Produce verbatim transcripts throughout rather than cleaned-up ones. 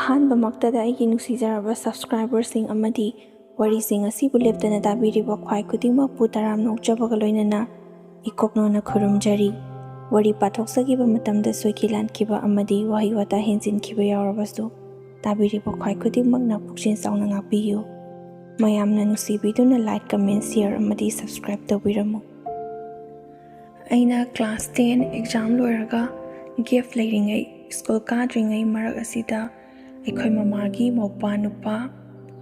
ꯑꯍꯥꯟꯕꯃꯛꯇꯗ ꯑꯩꯒꯤ ꯅꯨꯡꯁꯤꯖꯔꯕ subscriberꯁꯤꯡ ꯑꯃꯗꯤ ꯋꯥꯔꯤꯁꯤꯡ ꯑꯁꯤꯕꯨ ꯂꯦꯞꯇꯅ ꯇꯥꯕꯤꯔꯤꯕ ꯈ꯭ꯋꯥꯏ ꯈꯨꯗꯤꯡꯃꯛꯄꯨ ꯇꯔꯥꯝꯅ ꯑꯣꯛꯆꯕꯒ ꯂꯣꯏꯅꯅ ꯏꯀꯣꯛꯅꯣꯅ ꯈꯨꯔꯨꯝꯖꯔꯤ꯫ ꯋꯥꯔꯤ ꯄꯥꯊꯣꯛꯆꯈꯤꯕ ꯃꯇꯝꯗ ꯁꯣꯏꯈꯤ ꯂꯥꯟꯈꯤꯕ ꯑꯃꯗꯤ ꯋꯥꯍꯩ ꯋꯥꯇꯥ ꯍꯦꯟꯖꯤꯟꯈꯤꯕ ꯌꯥꯎꯔꯕꯁꯨ ꯇꯥꯕꯤꯔꯤꯕ ꯈ꯭ꯋꯥꯏ ꯈꯨꯗꯤꯡꯃꯛꯅ ꯄꯨꯛꯆꯦꯜ ꯆꯥꯎꯅ ꯉꯥꯛꯄꯤꯌꯨ꯫ ꯃꯌꯥꯝꯅ ꯅꯨꯡꯁꯤꯕꯤꯗꯨꯅ like, comment, share ꯑꯃꯗꯤ subscribe ꯇꯧꯕꯤꯔꯝꯃꯨ꯫ ꯑꯩꯅ class ten exam ꯂꯣꯏꯔꯒ gap ꯂꯩꯔꯤꯉꯩ, ꯁ꯭ꯀꯨꯜ ꯀꯥꯗ꯭ꯔꯤꯉꯩ ꯃꯔꯛ ꯑꯁꯤꯗ ꯑꯩꯈꯣꯏ ꯃꯃꯥꯒꯤ ꯃꯧꯄ꯭ꯋꯥ ꯅꯨꯄꯥ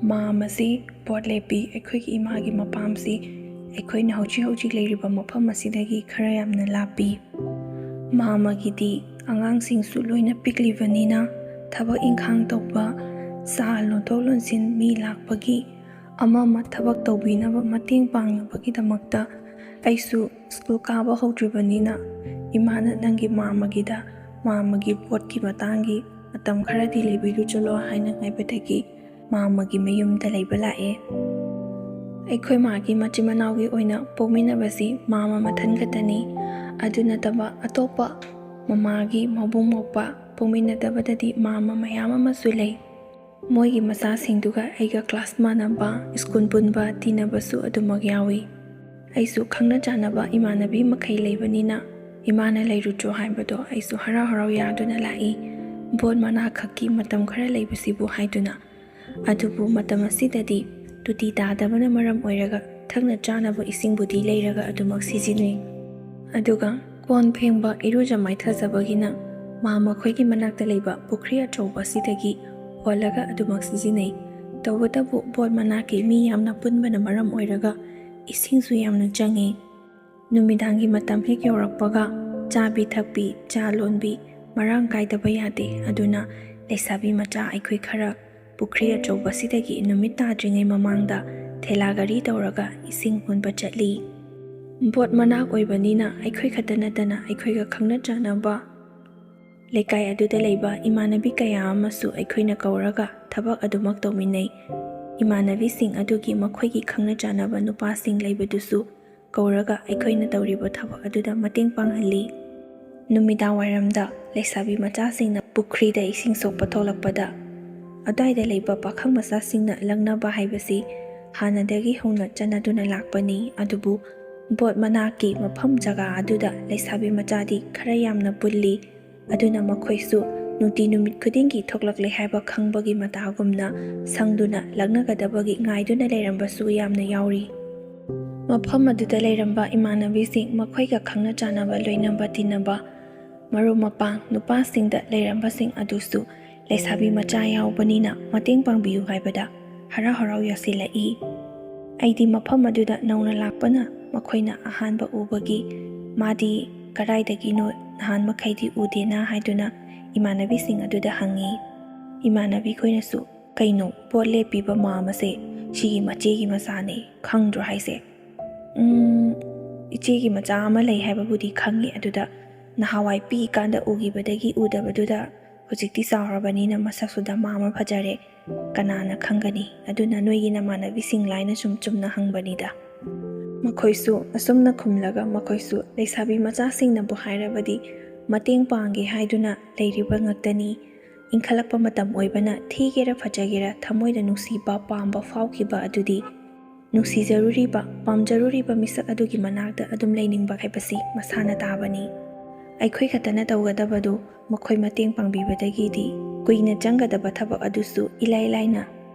ꯃꯥꯝ ꯑꯁꯤ ꯚꯣꯠ ꯂꯦꯞꯄꯤ꯫ ꯑꯩꯈꯣꯏꯒꯤ ꯏꯃꯥꯒꯤ ꯃꯄꯥꯝꯁꯤ ꯑꯩꯈꯣꯏꯅ ꯍꯧꯖꯤꯛ ꯍꯧꯖꯤꯛ ꯂꯩꯔꯤꯕ ꯃꯐꯝ ꯑꯁꯤꯗꯒꯤ ꯈꯔ ꯌꯥꯝꯅ ꯂꯥꯞꯄꯤ꯫ ꯃꯥꯝ ꯑꯃꯒꯤꯗꯤ ꯑꯉꯥꯡꯁꯤꯡꯁꯨ ꯂꯣꯏꯅ ꯄꯤꯛꯂꯤꯕꯅꯤꯅ ꯊꯕꯛ ꯏꯪꯈꯥꯡ ꯇꯧꯕ, ꯆꯥ ꯂꯣꯟꯊꯣꯛ ꯂꯣꯟꯁꯤꯟ, ꯃꯤ ꯂꯥꯛꯄꯒꯤ ꯑꯃ ꯑꯃ ꯊꯕꯛ ꯇꯧꯕꯤꯅꯕ ꯃꯇꯦꯡ ꯄꯥꯡꯅꯕꯒꯤꯗꯃꯛꯇ ꯑꯩꯁꯨ ꯁ꯭ꯀꯨꯜ ꯀꯥꯕ ꯍꯧꯗ꯭ꯔꯤꯕꯅꯤꯅ ꯏꯃꯥꯅ "ꯅꯪꯒꯤ ꯃꯥꯝ ꯑꯃꯒꯤꯗ ꯃꯥꯝ ꯑꯃꯒꯤ ꯚꯣꯠꯀꯤ ꯃꯇꯥꯡꯒꯤ ꯃꯇꯝ ꯈꯔꯗꯤ ꯂꯩꯕꯤꯔꯨ ꯆꯠꯂꯣ" ꯍꯥꯏꯅ ꯍꯥꯏꯕꯗꯒꯤ ꯃꯥꯝ ꯑꯃꯒꯤ ꯃꯌꯨꯝꯗ ꯂꯩꯕ ꯂꯥꯛꯑꯦ꯫ ꯑꯩꯈꯣꯏ ꯃꯥꯒꯤ ꯃꯆꯤꯟ ꯃꯅꯥꯎꯒꯤ ꯑꯣꯏꯅ ꯄꯣꯛꯃꯤꯟꯅꯕꯁꯤ ꯃꯥꯝ ꯑꯃ ꯃꯊꯟ ꯈꯛꯇꯅꯤ꯫ ꯑꯗꯨ ꯅꯠꯇꯕ ꯑꯇꯣꯞꯄ ꯃꯃꯥꯒꯤ ꯃꯕꯨꯡ ꯃꯧꯄ꯭ꯋꯥ ꯄꯣꯛꯃꯤꯟꯅꯗꯕꯗꯗꯤ ꯃꯥꯝ ꯑꯃ ꯃꯌꯥꯝ ꯑꯃꯁꯨ ꯂꯩ꯫ ꯃꯣꯏꯒꯤ ꯃꯆꯥꯁꯤꯡꯗꯨꯒ ꯑꯩꯒ class ꯃꯥꯟꯅꯕ, ꯁ꯭ꯀꯨꯜ ꯄꯨꯟꯕ, ꯇꯤꯟꯅꯕꯁꯨ ꯑꯗꯨꯃꯛ ꯌꯥꯎꯏ꯫ ꯑꯩꯁꯨ ꯈꯪꯅ ꯆꯥꯟꯅꯕ ꯏꯃꯥꯟꯅꯕꯤ ꯃꯈꯩ ꯂꯩꯕꯅꯤꯅ ꯏꯃꯥꯅ "ꯂꯩꯔꯨꯆꯣ" ꯍꯥꯏꯕꯗꯣ ꯑꯩꯁꯨ ꯍꯔꯥꯎ ꯍꯔꯥꯎ ꯌꯥꯗꯨꯅ ꯂꯥꯛꯏ꯫ ꯚꯣꯠ ꯃꯅꯥ ꯈꯛꯀꯤ ꯃꯇꯝ ꯈꯔ ꯂꯩꯕꯁꯤꯕꯨ ꯍꯥꯏꯗꯨꯅ꯫ ꯑꯗꯨꯕꯨ ꯃꯇꯝ ꯑꯁꯤꯗꯗꯤ ꯇꯣꯇꯤ ꯇꯥꯗꯕꯅ ꯃꯔꯝ ꯑꯣꯏꯔꯒ ꯊꯛꯅ ꯆꯥꯅꯕ ꯏꯁꯤꯡꯕꯨꯗꯤ ꯂꯩꯔꯒ ꯑꯗꯨꯃꯛ ꯁꯤꯖꯤꯟꯅꯩ꯫ ꯑꯗꯨꯒ ꯀꯣꯟ ꯐꯦꯡꯕ, ꯏꯔꯨꯖ ꯃꯥꯏꯊꯖꯕꯒꯤꯅ ꯃꯥꯝ ꯑꯃꯈꯣꯏꯒꯤ ꯃꯅꯥꯛꯇ ꯂꯩꯕ ꯄꯨꯈ꯭ꯔꯤ ꯑꯆꯧꯕ ꯑꯁꯤꯗꯒꯤ ꯍꯣꯜꯂꯒ ꯑꯗꯨꯃꯛ ꯁꯤꯖꯤꯟꯅꯩ꯫ ꯇꯧꯕꯇꯕꯨ ꯚꯣꯠ ꯃꯅꯥꯛꯀꯤ ꯃꯤ ꯌꯥꯝꯅ ꯄꯨꯟꯕꯅ ꯃꯔꯝ ꯑꯣꯏꯔꯒ ꯏꯁꯤꯡꯁꯨ ꯌꯥꯝꯅ ꯆꯪꯉꯤ꯫ ꯅꯨꯃꯤꯗꯥꯡꯒꯤ ꯃꯇꯝ ꯍꯦꯛ ꯌꯧꯔꯛꯄꯒ ꯆꯥꯕꯤ ꯊꯛꯄꯤ, ꯆꯥ ꯂꯣꯟꯕꯤ ꯃꯔꯥꯡ ꯀꯥꯏꯗꯕ ꯌꯥꯗꯦ꯫ ꯑꯗꯨꯅ ꯂꯩꯁꯥꯕꯤ ꯃꯆꯥ ꯑꯩꯈꯣꯏ ꯈꯔ ꯄꯨꯈ꯭ꯔꯤ ꯑꯆꯧꯕꯁꯤꯗꯒꯤ ꯅꯨꯃꯤꯠ ꯇꯥꯗ꯭ꯔꯤꯉꯩ ꯃꯃꯥꯡꯗ ꯊꯦꯂꯥ ꯒꯥꯔꯤ ꯇꯧꯔꯒ ꯏꯁꯤꯡ ꯍꯣꯟꯕ ꯆꯠꯂꯤ꯫ ꯚꯣꯠ ꯃꯅꯥꯛ ꯑꯣꯏꯕꯅꯤꯅ ꯑꯩꯈꯣꯏ ꯈꯛꯇ ꯅꯠꯇꯅ ꯑꯩꯈꯣꯏꯒ ꯈꯪꯅ ꯆꯥꯟꯅꯕ ꯂꯩꯀꯥꯏ ꯑꯗꯨꯗ ꯂꯩꯕ ꯏꯃꯥꯟꯅꯕꯤ ꯀꯌꯥ ꯑꯃꯁꯨ ꯑꯩꯈꯣꯏꯅ ꯀꯧꯔꯒ ꯊꯕꯛ ꯑꯗꯨꯃꯛ ꯇꯧꯃꯤꯟꯅꯩ꯫ ꯏꯃꯥꯟꯅꯕꯤꯁꯤꯡ ꯑꯗꯨꯒꯤ ꯃꯈꯣꯏꯒꯤ ꯈꯪꯅ ꯆꯥꯟꯅꯕ ꯅꯨꯄꯥꯁꯤꯡ ꯂꯩꯕꯗꯨꯁꯨ ꯀꯧꯔꯒ ꯑꯩꯈꯣꯏꯅ ꯇꯧꯔꯤꯕ ꯊꯕꯛ ꯑꯗꯨꯗ ꯃꯇꯦꯡ ꯄꯥꯡꯍꯜꯂꯤ꯫ ꯅꯨꯃꯤꯗꯥꯡ ꯋꯥꯏꯔꯝꯗ ꯂꯩꯁꯥꯕꯤ ꯃꯆꯥꯁꯤꯡꯅ ꯄꯨꯈ꯭ꯔꯤꯗ ꯏꯁꯤꯡ ꯁꯣꯛꯄ ꯊꯣꯛꯂꯛꯄꯗ ꯑꯗ꯭ꯋꯥꯏꯗ ꯂꯩꯕ ꯄꯥꯈꯪ ꯃꯆꯥꯁꯤꯡꯅ ꯂꯛꯅꯕ ꯍꯥꯏꯕꯁꯤ ꯍꯥꯟꯅꯗꯒꯤ ꯍꯧꯅ ꯆꯠꯅꯗꯨꯅ ꯂꯥꯛꯄꯅꯤ꯫ ꯑꯗꯨꯕꯨ ꯕꯣꯠ ꯃꯅꯥꯛꯀꯤ ꯃꯐꯝ ꯖꯒꯥ ꯑꯗꯨꯗ ꯂꯩꯁꯥꯕꯤ ꯃꯆꯥꯗꯤ ꯈꯔ ꯌꯥꯝꯅ ꯄꯨꯜꯂꯤ꯫ ꯑꯗꯨꯅ ꯃꯈꯣꯏꯁꯨ ꯅꯨꯡꯇꯤ ꯅꯨꯃꯤꯠ ꯈꯨꯗꯤꯡꯒꯤ ꯊꯣꯛꯂꯛꯂꯦ ꯍꯥꯏꯕ ꯈꯪꯕꯒꯤ ꯃꯇꯥꯒꯨꯝꯅ ꯁꯪꯗꯨꯅ ꯂꯛꯅꯒꯗꯕꯒꯤ ꯉꯥꯏꯗꯨꯅ ꯂꯩꯔꯝꯕꯁꯨ ꯌꯥꯝꯅ ꯌꯥꯎꯔꯤ꯫ ꯃꯐꯝ ꯑꯗꯨꯗ ꯂꯩꯔꯝꯕ ꯏꯃꯥꯟꯅꯕꯤꯁꯤꯡ, ꯃꯈꯣꯏꯒ ꯈꯪꯅ ꯆꯥꯟꯅꯕ, ꯂꯣꯏꯅꯕ ꯇꯤꯟꯅꯕ ꯃꯔꯨꯞ ꯃꯄꯥꯡ ꯅꯨꯄꯥꯁꯤꯡꯗ ꯂꯩꯔꯝꯕꯁꯤꯡ ꯑꯗꯨꯁꯨ ꯂꯩꯁꯥꯕꯤ ꯃꯆꯥ ꯌꯥꯎꯕꯅꯤꯅ ꯃꯇꯦꯡ ꯄꯥꯡꯕꯤꯌꯨ ꯍꯥꯏꯕꯗ ꯍꯔꯥꯎ ꯍꯔꯥꯎ ꯌꯥꯁꯤꯜꯂꯛꯏ꯫ ꯑꯩꯗꯤ ꯃꯐꯝ ꯑꯗꯨꯗ ꯅꯧꯅ ꯂꯥꯛꯄꯅ ꯃꯈꯣꯏꯅ ꯑꯍꯥꯟꯕ ꯎꯕꯒꯤ "ꯃꯥꯗꯤ ꯀꯗꯥꯏꯗꯒꯤꯅꯣ, ꯅꯍꯥꯟ ꯃꯈꯩꯗꯤ ꯎꯗꯦꯅ?" ꯍꯥꯏꯗꯨꯅ ꯏꯃꯥꯟꯅꯕꯤꯁꯤꯡ ꯑꯗꯨꯗ ꯍꯪꯉꯤ꯫ ꯏꯃꯥꯟꯅꯕꯤꯈꯣꯏꯅꯁꯨ "ꯀꯩꯅꯣ, ꯄꯣꯠ ꯂꯦꯞꯄꯤꯕ ꯃꯥꯝ ꯑꯁꯦ ꯁꯤꯒꯤ ꯃꯆꯦꯒꯤ ꯃꯆꯥꯅꯦ, ꯈꯪꯗ꯭ꯔꯣ ꯍꯥꯏꯁꯦ?" "ꯎꯝ, ꯏꯆꯦꯒꯤ ꯃꯆꯥ ꯑꯃ ꯂꯩ ꯍꯥꯏꯕꯕꯨꯗꯤ ꯈꯪꯉꯤ, ꯑꯗꯨꯗ ꯅꯍꯥꯟꯋꯥꯏ ꯄꯤꯛꯏꯀꯥꯟꯗ ꯎꯈꯤꯕꯗꯒꯤ ꯎꯗꯕꯗꯨꯗ ꯍꯧꯖꯤꯛꯇꯤ ꯆꯥꯎꯔꯕꯅꯤꯅ ꯃꯁꯛꯁꯨ ꯗꯃꯥ ꯑꯃ ꯐꯖꯔꯦ, ꯀꯅꯥꯅ ꯈꯪꯒꯅꯤ? ꯑꯗꯨꯅ ꯅꯣꯏꯒꯤ ꯅꯃꯥꯟꯅꯕꯤꯁꯤꯡ ꯂꯥꯏꯅ ꯁꯨꯝ ꯆꯨꯝꯅ ꯍꯪꯕꯅꯤꯗ꯫" ꯃꯈꯣꯏꯁꯨ ꯑꯁꯨꯝꯅ ꯈꯨꯝꯂꯒ, ꯃꯈꯣꯏꯁꯨ ꯂꯩꯁꯥꯕꯤ ꯃꯆꯥꯁꯤꯡꯅꯕꯨ ꯍꯥꯏꯔꯕꯗꯤ ꯃꯇꯦꯡ ꯄꯥꯡꯒꯦ ꯍꯥꯏꯗꯨꯅ ꯂꯩꯔꯤꯕ ꯉꯥꯛꯇꯅꯤ꯫ ꯏꯟꯈꯠꯂꯛꯄ ꯃꯇꯝ ꯑꯣꯏꯕꯅ ꯊꯤꯒꯦꯔꯥ ꯐꯖꯒꯦꯔꯥ ꯊꯃꯣꯏꯗ ꯅꯨꯡꯁꯤꯕ, ꯄꯥꯝꯕ ꯐꯥꯎꯈꯤꯕ ꯑꯗꯨꯗꯤ ꯅꯨꯡꯁꯤꯖꯔꯨꯔꯤꯕ, ꯄꯥꯝꯖꯔꯨꯔꯤꯕ ꯃꯤꯁꯛ ꯑꯗꯨꯒꯤ ꯃꯅꯥꯛꯇ ꯑꯗꯨꯝ ꯂꯩꯅꯤꯡꯕ ꯍꯥꯏꯕꯁꯤ ꯃꯁꯥꯅ ꯇꯥꯕꯅꯤ꯫ ꯑꯩꯈꯣꯏ ꯈꯛꯇꯅ ꯇꯧꯒꯗꯕꯗꯨ ꯃꯈꯣꯏ ꯃꯇꯦꯡ ꯄꯥꯡꯕꯤꯕꯗꯒꯤꯗꯤ ꯀꯨꯏꯅ ꯆꯪꯒꯗꯕ ꯊꯕꯛ ꯑꯗꯨꯁꯨ ꯏꯂꯥꯏ ꯂꯥꯏꯅ,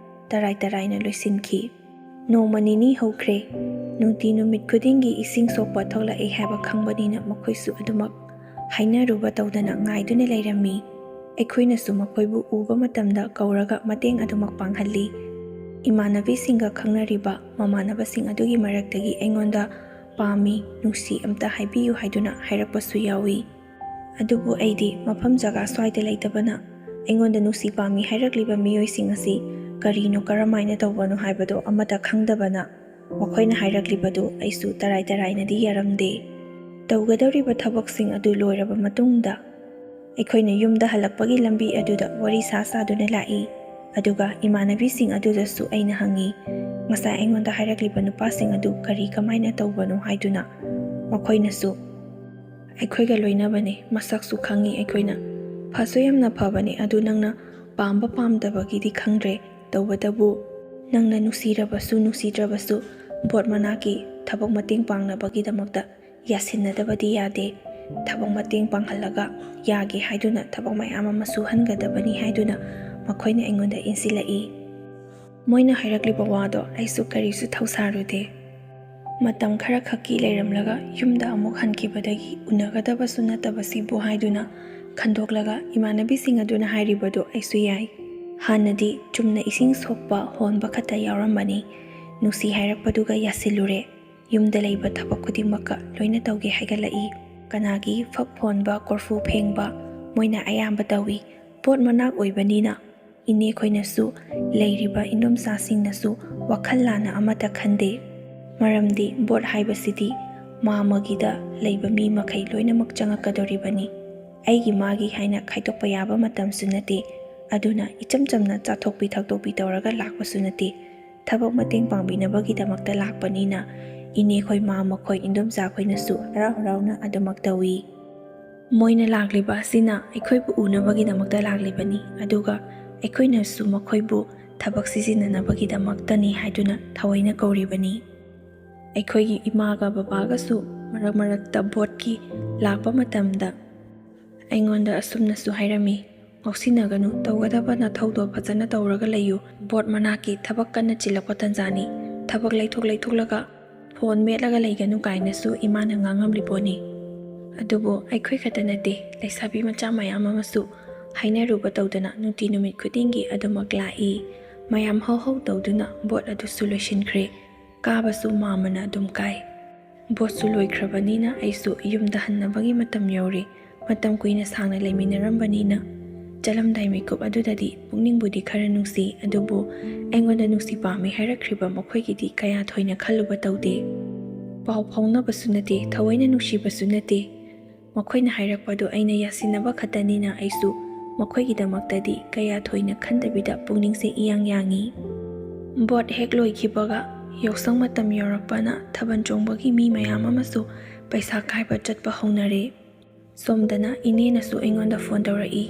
ꯇꯔꯥꯏ ꯇꯔꯥꯏꯅ ꯂꯣꯏꯁꯤꯟꯈꯤ꯫ ꯅꯣꯡꯃ ꯅꯤꯅꯤ ꯍꯧꯈ꯭ꯔꯦ꯫ ꯅꯨꯡꯇꯤ ꯅꯨꯃꯤꯠ ꯈꯨꯗꯤꯡꯒꯤ ꯏꯁꯤꯡ ꯁꯣꯛꯄ ꯊꯣꯛꯂꯛꯑꯦ ꯍꯥꯏꯕ ꯈꯪꯕꯅꯤꯅ ꯃꯈꯣꯏꯁꯨ ꯑꯗꯨꯃꯛ ꯍꯥꯏꯅꯔꯨꯕ ꯇꯧꯗꯅ ꯉꯥꯏꯗꯨꯅ ꯂꯩꯔꯝꯃꯤ꯫ ꯑꯩꯈꯣꯏꯅꯁꯨ ꯃꯈꯣꯏꯕꯨ ꯎꯕ ꯃꯇꯝꯗ ꯀꯧꯔꯒ ꯃꯇꯦꯡ ꯑꯗꯨꯃꯛ ꯄꯥꯡꯍꯜꯂꯤ꯫ ꯏꯃꯥꯟꯅꯕꯤꯁꯤꯡꯒ ꯈꯪꯅꯔꯤꯕ ꯃꯃꯥꯟꯅꯕꯁꯤꯡ ꯑꯗꯨꯒꯤ ꯃꯔꯛꯇꯒꯤ ꯑꯩꯉꯣꯟꯗ "ꯄꯥꯝꯃꯤ, ꯅꯨꯡꯁꯤ, ꯑꯝꯇ ꯍꯥꯏꯕꯤꯌꯨ" ꯍꯥꯏꯗꯨꯅ ꯍꯥꯏꯔꯛꯄꯁꯨ ꯌꯥꯎꯏ꯫ ꯑꯗꯨꯕꯨ ꯑꯩꯗꯤ ꯃꯐꯝ ꯖꯒꯥ ꯁ꯭ꯋꯥꯏꯗ ꯂꯩꯇꯕꯅ, ꯑꯩꯉꯣꯟꯗ ꯅꯨꯡꯁꯤ ꯄꯥꯝꯃꯤ ꯍꯥꯏꯔꯛꯂꯤꯕ ꯃꯤꯑꯣꯏꯁꯤꯡ ꯑꯁꯤ ꯀꯔꯤꯅꯣ, ꯀꯔꯝꯍꯥꯏꯅ ꯇꯧꯕꯅꯣ ꯍꯥꯏꯕꯗꯣ ꯑꯃꯠꯇ ꯈꯪꯗꯕꯅ, ꯃꯈꯣꯏꯅ ꯍꯥꯏꯔꯛꯂꯤꯕꯗꯨ ꯑꯩꯁꯨ ꯇꯔꯥꯏ ꯇꯔꯥꯏꯅꯗꯤ ꯌꯥꯔꯝꯗꯦ꯫ ꯇꯧꯒꯗꯧꯔꯤꯕ ꯊꯕꯛꯁꯤꯡ ꯑꯗꯨ ꯂꯣꯏꯔꯕ ꯃꯇꯨꯡꯗ, ꯑꯩꯈꯣꯏꯅ ꯌꯨꯝꯗ ꯍꯜꯂꯛꯄꯒꯤ ꯂꯝꯕꯤ ꯑꯗꯨꯗ ꯋꯥꯔꯤ ꯁꯥ ꯁꯥꯗꯨꯅ ꯂꯥꯛꯏ꯫ ꯑꯗꯨꯒ ꯏꯃꯥꯟꯅꯕꯤꯁꯤꯡ ꯑꯗꯨꯗꯁꯨ ꯑꯩꯅ ꯍꯪꯉꯤ, "ꯉꯁꯥꯏ ꯑꯩꯉꯣꯟꯗ ꯍꯥꯏꯔꯛꯂꯤꯕ ꯅꯨꯄꯥꯁꯤꯡ ꯑꯗꯨ ꯀꯔꯤ, ꯀꯃꯥꯏꯅ ꯇꯧꯕꯅꯣ?" ꯍꯥꯏꯗꯨꯅ꯫ ꯃꯈꯣꯏꯅꯁꯨ, "ꯑꯩꯈꯣꯏꯒ ꯂꯣꯏꯅꯕꯅꯦ, ꯃꯁꯛꯁꯨ ꯈꯪꯉꯤ ꯑꯩꯈꯣꯏꯅ꯫ ꯐꯁꯨ ꯌꯥꯝꯅ ꯐꯕꯅꯦ, ꯑꯗꯨ ꯅꯪꯅ ꯄꯥꯝꯕ ꯄꯥꯝꯗꯕꯒꯤꯗꯤ ꯈꯪꯗ꯭ꯔꯦ, ꯇꯧꯕꯇꯕꯨ ꯅꯪꯅ ꯅꯨꯡꯁꯤꯔꯕꯁꯨ ꯅꯨꯡꯁꯤꯗ꯭ꯔꯕꯁꯨ ꯕꯣꯠ ꯃꯅꯥꯛꯀꯤ ꯊꯕꯛ ꯃꯇꯦꯡ ꯄꯥꯡꯅꯕꯒꯤꯗꯃꯛꯇ ꯌꯥꯁꯤꯟꯅꯗꯕꯗꯤ ꯌꯥꯗꯦ꯫ ꯊꯕꯛ ꯃꯇꯦꯡ ꯄꯥꯡꯍꯜꯂꯒ ꯌꯥꯒꯦ ꯍꯥꯏꯗꯨꯅ ꯊꯕꯛ ꯃꯌꯥꯝ ꯑꯃ ꯁꯨꯍꯟꯒꯗꯕꯅꯤ ꯍꯥꯏꯗꯨꯅ ꯃꯈꯣꯏꯅ ꯑꯩꯉꯣꯟꯗ ꯏꯟꯁꯤꯜꯂꯛꯏ꯫ ꯃꯣꯏꯅ ꯍꯥꯏꯔꯛꯂꯤꯕ ꯋꯥꯗꯣ ꯑꯩꯁꯨ ꯀꯔꯤꯁꯨ ꯊꯧꯁꯥꯔꯨꯗꯦ꯫ ꯃꯇꯝ ꯈꯔ ꯈꯛꯀꯤ ꯂꯩꯔꯝꯂꯒ ꯌꯨꯝꯗ ꯑꯃꯨꯛ ꯍꯟꯈꯤꯕꯗꯒꯤ ꯎꯅꯒꯗꯕꯁꯨ ꯅꯠꯇꯕꯁꯤꯕꯨ ꯍꯥꯏꯗꯨꯅ ꯈꯟꯗꯣꯛꯂꯒ ꯏꯃꯥꯟꯅꯕꯤꯁꯤꯡ ꯑꯗꯨꯅ ꯍꯥꯏꯔꯤꯕꯗꯨ ꯑꯩꯁꯨ ꯌꯥꯏ꯫ ꯍꯥꯟꯅꯗꯤ ꯆꯨꯝꯅ ꯏꯁꯤꯡ ꯁꯣꯛꯄ ꯍꯣꯟꯕ ꯈꯛꯇ ꯌꯥꯎꯔꯝꯕꯅꯤ꯫ ꯅꯨꯡꯁꯤ ꯍꯥꯏꯔꯛꯄꯗꯨꯒ ꯌꯥꯁꯤꯜꯂꯨꯔꯦ꯫ ꯌꯨꯝꯗ ꯂꯩꯕ ꯊꯕꯛ ꯈꯨꯗꯤꯡꯃꯛꯀ ꯂꯣꯏꯅ ꯇꯧꯒꯦ ꯍꯥꯏꯒꯠꯂꯛꯏ꯫ ꯀꯅꯥꯒꯤ ꯐꯛ ꯍꯣꯟꯕ, ꯀꯣꯔꯐꯨ ꯐꯦꯡꯕ ꯃꯣꯏꯅ ꯑꯌꯥꯝꯕ ꯇꯧꯏ꯫ ꯕꯣꯠ ꯃꯅꯥꯛ ꯑꯣꯏꯕꯅꯤꯅ ꯏꯅꯦꯈꯣꯏꯅꯁꯨ, ꯂꯩꯔꯤꯕ ꯏꯟꯗꯣꯝꯆꯥꯁꯤꯡꯅꯁꯨ ꯋꯥꯈꯜ ꯂꯥꯟꯅ ꯑꯃꯠꯇ ꯈꯟꯗꯦ꯫ ꯃꯔꯝꯗꯤ ꯕꯣꯠ ꯍꯥꯏꯕꯁꯤꯗꯤ ꯃꯥ ꯑꯃꯒꯤꯗ ꯂꯩꯕ ꯃꯤ ꯃꯈꯩ ꯂꯣꯏꯅꯃꯛ ꯆꯪꯉꯛꯀꯗꯧꯔꯤꯕꯅꯤ꯫ ꯑꯩꯒꯤ ꯃꯥꯒꯤ ꯍꯥꯏꯅ ꯈꯥꯏꯗꯣꯛꯄ ꯌꯥꯕ ꯃꯇꯝꯁꯨ ꯅꯠꯇꯦ꯫ ꯑꯗꯨꯅ ꯏꯆꯝ ꯆꯝꯅ ꯆꯥꯊꯣꯛꯄꯤ ꯊꯛꯇꯣꯛꯄꯤ ꯇꯧꯔꯒ ꯂꯥꯛꯄꯁꯨ ꯅꯠꯇꯦ꯫ ꯊꯕꯛ ꯃꯇꯦꯡ ꯄꯥꯡꯕꯤꯅꯕꯒꯤꯗꯃꯛꯇ ꯂꯥꯛꯄꯅꯤꯅ ꯏꯅꯦꯈꯣꯏ, ꯃꯥ ꯃꯈꯣꯏ, ꯏꯟꯗꯣꯝꯆꯥꯈꯣꯏꯅꯁꯨ ꯍꯔꯥꯎ ꯍꯔꯥꯎꯅ ꯑꯗꯨꯃꯛ ꯇꯧꯏ꯫ ꯃꯣꯏꯅ ꯂꯥꯛꯂꯤꯕ ꯑꯁꯤꯅ ꯑꯩꯈꯣꯏꯕꯨ ꯎꯅꯕꯒꯤꯗꯃꯛꯇ ꯂꯥꯛꯂꯤꯕꯅꯤ, ꯑꯗꯨꯒ ꯑꯩꯈꯣꯏꯅꯁꯨ ꯃꯈꯣꯏꯕꯨ ꯊꯕꯛ ꯁꯤꯖꯤꯟꯅꯅꯕꯒꯤꯗꯃꯛꯇꯅꯤ ꯍꯥꯏꯗꯨꯅ ꯊꯑꯣꯏꯅ ꯀꯧꯔꯤꯕꯅꯤ꯫ ꯑꯩꯈꯣꯏꯒꯤ ꯏꯃꯥꯒ ꯕꯕꯥꯒꯁꯨ ꯃꯔꯛ ꯃꯔꯛꯇ ꯕꯣꯠꯀꯤ ꯂꯥꯛꯄ ꯃꯇꯝꯗ ꯑꯩꯉꯣꯟꯗ ꯑꯁꯨꯝꯅꯁꯨ ꯍꯥꯏꯔꯝꯃꯤ, "ꯉꯥꯎꯁꯤꯟꯅꯒꯅꯨ, ꯇꯧꯒꯗꯕ ꯅꯊꯧꯗꯣ ꯐꯖꯅ ꯇꯧꯔꯒ ꯂꯩꯌꯨ꯫ ꯕꯣꯠ ꯃꯅꯥꯛꯀꯤ ꯊꯕꯛ ꯀꯟꯅ ꯆꯤꯜꯂꯛꯄ ꯇꯟꯖꯥꯅꯤ꯫ ꯊꯕꯛ ꯂꯩꯊꯣꯛ ꯂꯩꯊꯣꯛꯂꯒ ꯐꯣꯟ ꯃꯦꯠꯂꯒ ꯂꯩꯒꯅꯨ" ꯀꯥꯏꯅꯁꯨ ꯏꯃꯥꯅ ꯉꯥꯡꯉꯝꯂꯤ ꯄꯣꯠꯅꯤ꯫ ꯑꯗꯨꯕꯨ ꯑꯩꯈꯣꯏ ꯈꯛꯇ ꯅꯠꯇꯦ, ꯂꯩꯁꯥꯕꯤ ꯃꯆꯥ ꯃꯌꯥꯝ ꯑꯃꯁꯨ ꯍꯥꯏꯅꯔꯨꯕ ꯇꯧꯗꯅ ꯅꯨꯡꯇꯤ ꯅꯨꯃꯤꯠ ꯈꯨꯗꯤꯡꯒꯤ ꯑꯗꯨꯃꯛ ꯂꯥꯛꯏ꯫ ꯃꯌꯥꯝ ꯍꯧ ꯍꯧ ꯇꯧꯗꯨꯅ ꯕꯣꯠ ꯑꯗꯨꯁꯨ ꯂꯣꯏꯁꯤꯟꯈ꯭ꯔꯦ꯫ ꯀꯥꯕꯁꯨ ꯃꯥꯃꯅ ꯑꯗꯨꯝ ꯀꯥꯏ꯫ ꯕꯣꯠꯁꯨ ꯂꯣꯏꯈ꯭ꯔꯕꯅꯤꯅ ꯑꯩꯁꯨ ꯌꯨꯝꯗ ꯍꯟꯅꯕꯒꯤ ꯃꯇꯝ ꯌꯧꯔꯦ꯫ ꯃꯇꯝ ꯀꯨꯏꯅ ꯁꯥꯡꯅ ꯂꯩꯃꯤꯟꯅꯔꯝꯕꯅꯤꯅ ꯆꯠꯂꯝꯗꯥꯏ ꯃꯤꯀꯨꯞ ꯑꯗꯨꯗꯗꯤ ꯄꯨꯛꯅꯤꯡꯕꯨꯗꯤ ꯈꯔ ꯅꯨꯡꯁꯤ, ꯑꯗꯨꯕꯨ ꯑꯩꯉꯣꯟꯗ ꯅꯨꯡꯁꯤ ꯄꯥꯝꯃꯤ ꯍꯥꯏꯔꯛꯈ꯭ꯔꯤꯕ ꯃꯈꯣꯏꯒꯤꯗꯤ ꯀꯌꯥ ꯊꯣꯏꯅ ꯈꯜꯂꯨꯕ ꯇꯧꯗꯦ꯫ ꯄꯥꯎ ꯐꯥꯎꯅꯕꯁꯨ ꯅꯠꯇꯦ, ꯊꯑꯣꯏꯅ ꯅꯨꯡꯁꯤꯕꯁꯨ ꯅꯠꯇꯦ꯫ ꯃꯈꯣꯏꯅ ꯍꯥꯏꯔꯛꯄꯗꯨ ꯑꯩꯅ ꯌꯥꯁꯤꯟꯅꯕ ꯈꯛꯇꯅꯤꯅ ꯑꯩꯁꯨ ꯃꯈꯣꯏꯒꯤꯗꯃꯛꯇꯗꯤ ꯀꯌꯥ ꯊꯣꯏꯅ ꯈꯟꯗꯕꯤꯗ ꯄꯨꯛꯅꯤꯡꯁꯦ ꯏꯌꯥꯡ ꯌꯥꯡꯉꯤ꯫ ꯕꯣꯠ ꯍꯦꯛ ꯂꯣꯏꯈꯤꯕꯒ ꯌꯥꯎꯁꯪ ꯃꯇꯝ ꯌꯧꯔꯛꯄꯅ ꯊꯥꯕꯜ ꯆꯣꯡꯕꯒꯤ ꯃꯤ ꯃꯌꯥꯝ ꯑꯃꯁꯨ ꯄꯩꯁꯥ ꯈꯥꯏꯕ ꯆꯠꯄ ꯍꯧꯅꯔꯦ꯫ ꯁꯣꯝꯗꯅ ꯏꯅꯦꯅꯁꯨ ꯑꯩꯉꯣꯟꯗ ꯐꯣꯟ ꯇꯧꯔꯛꯏ꯫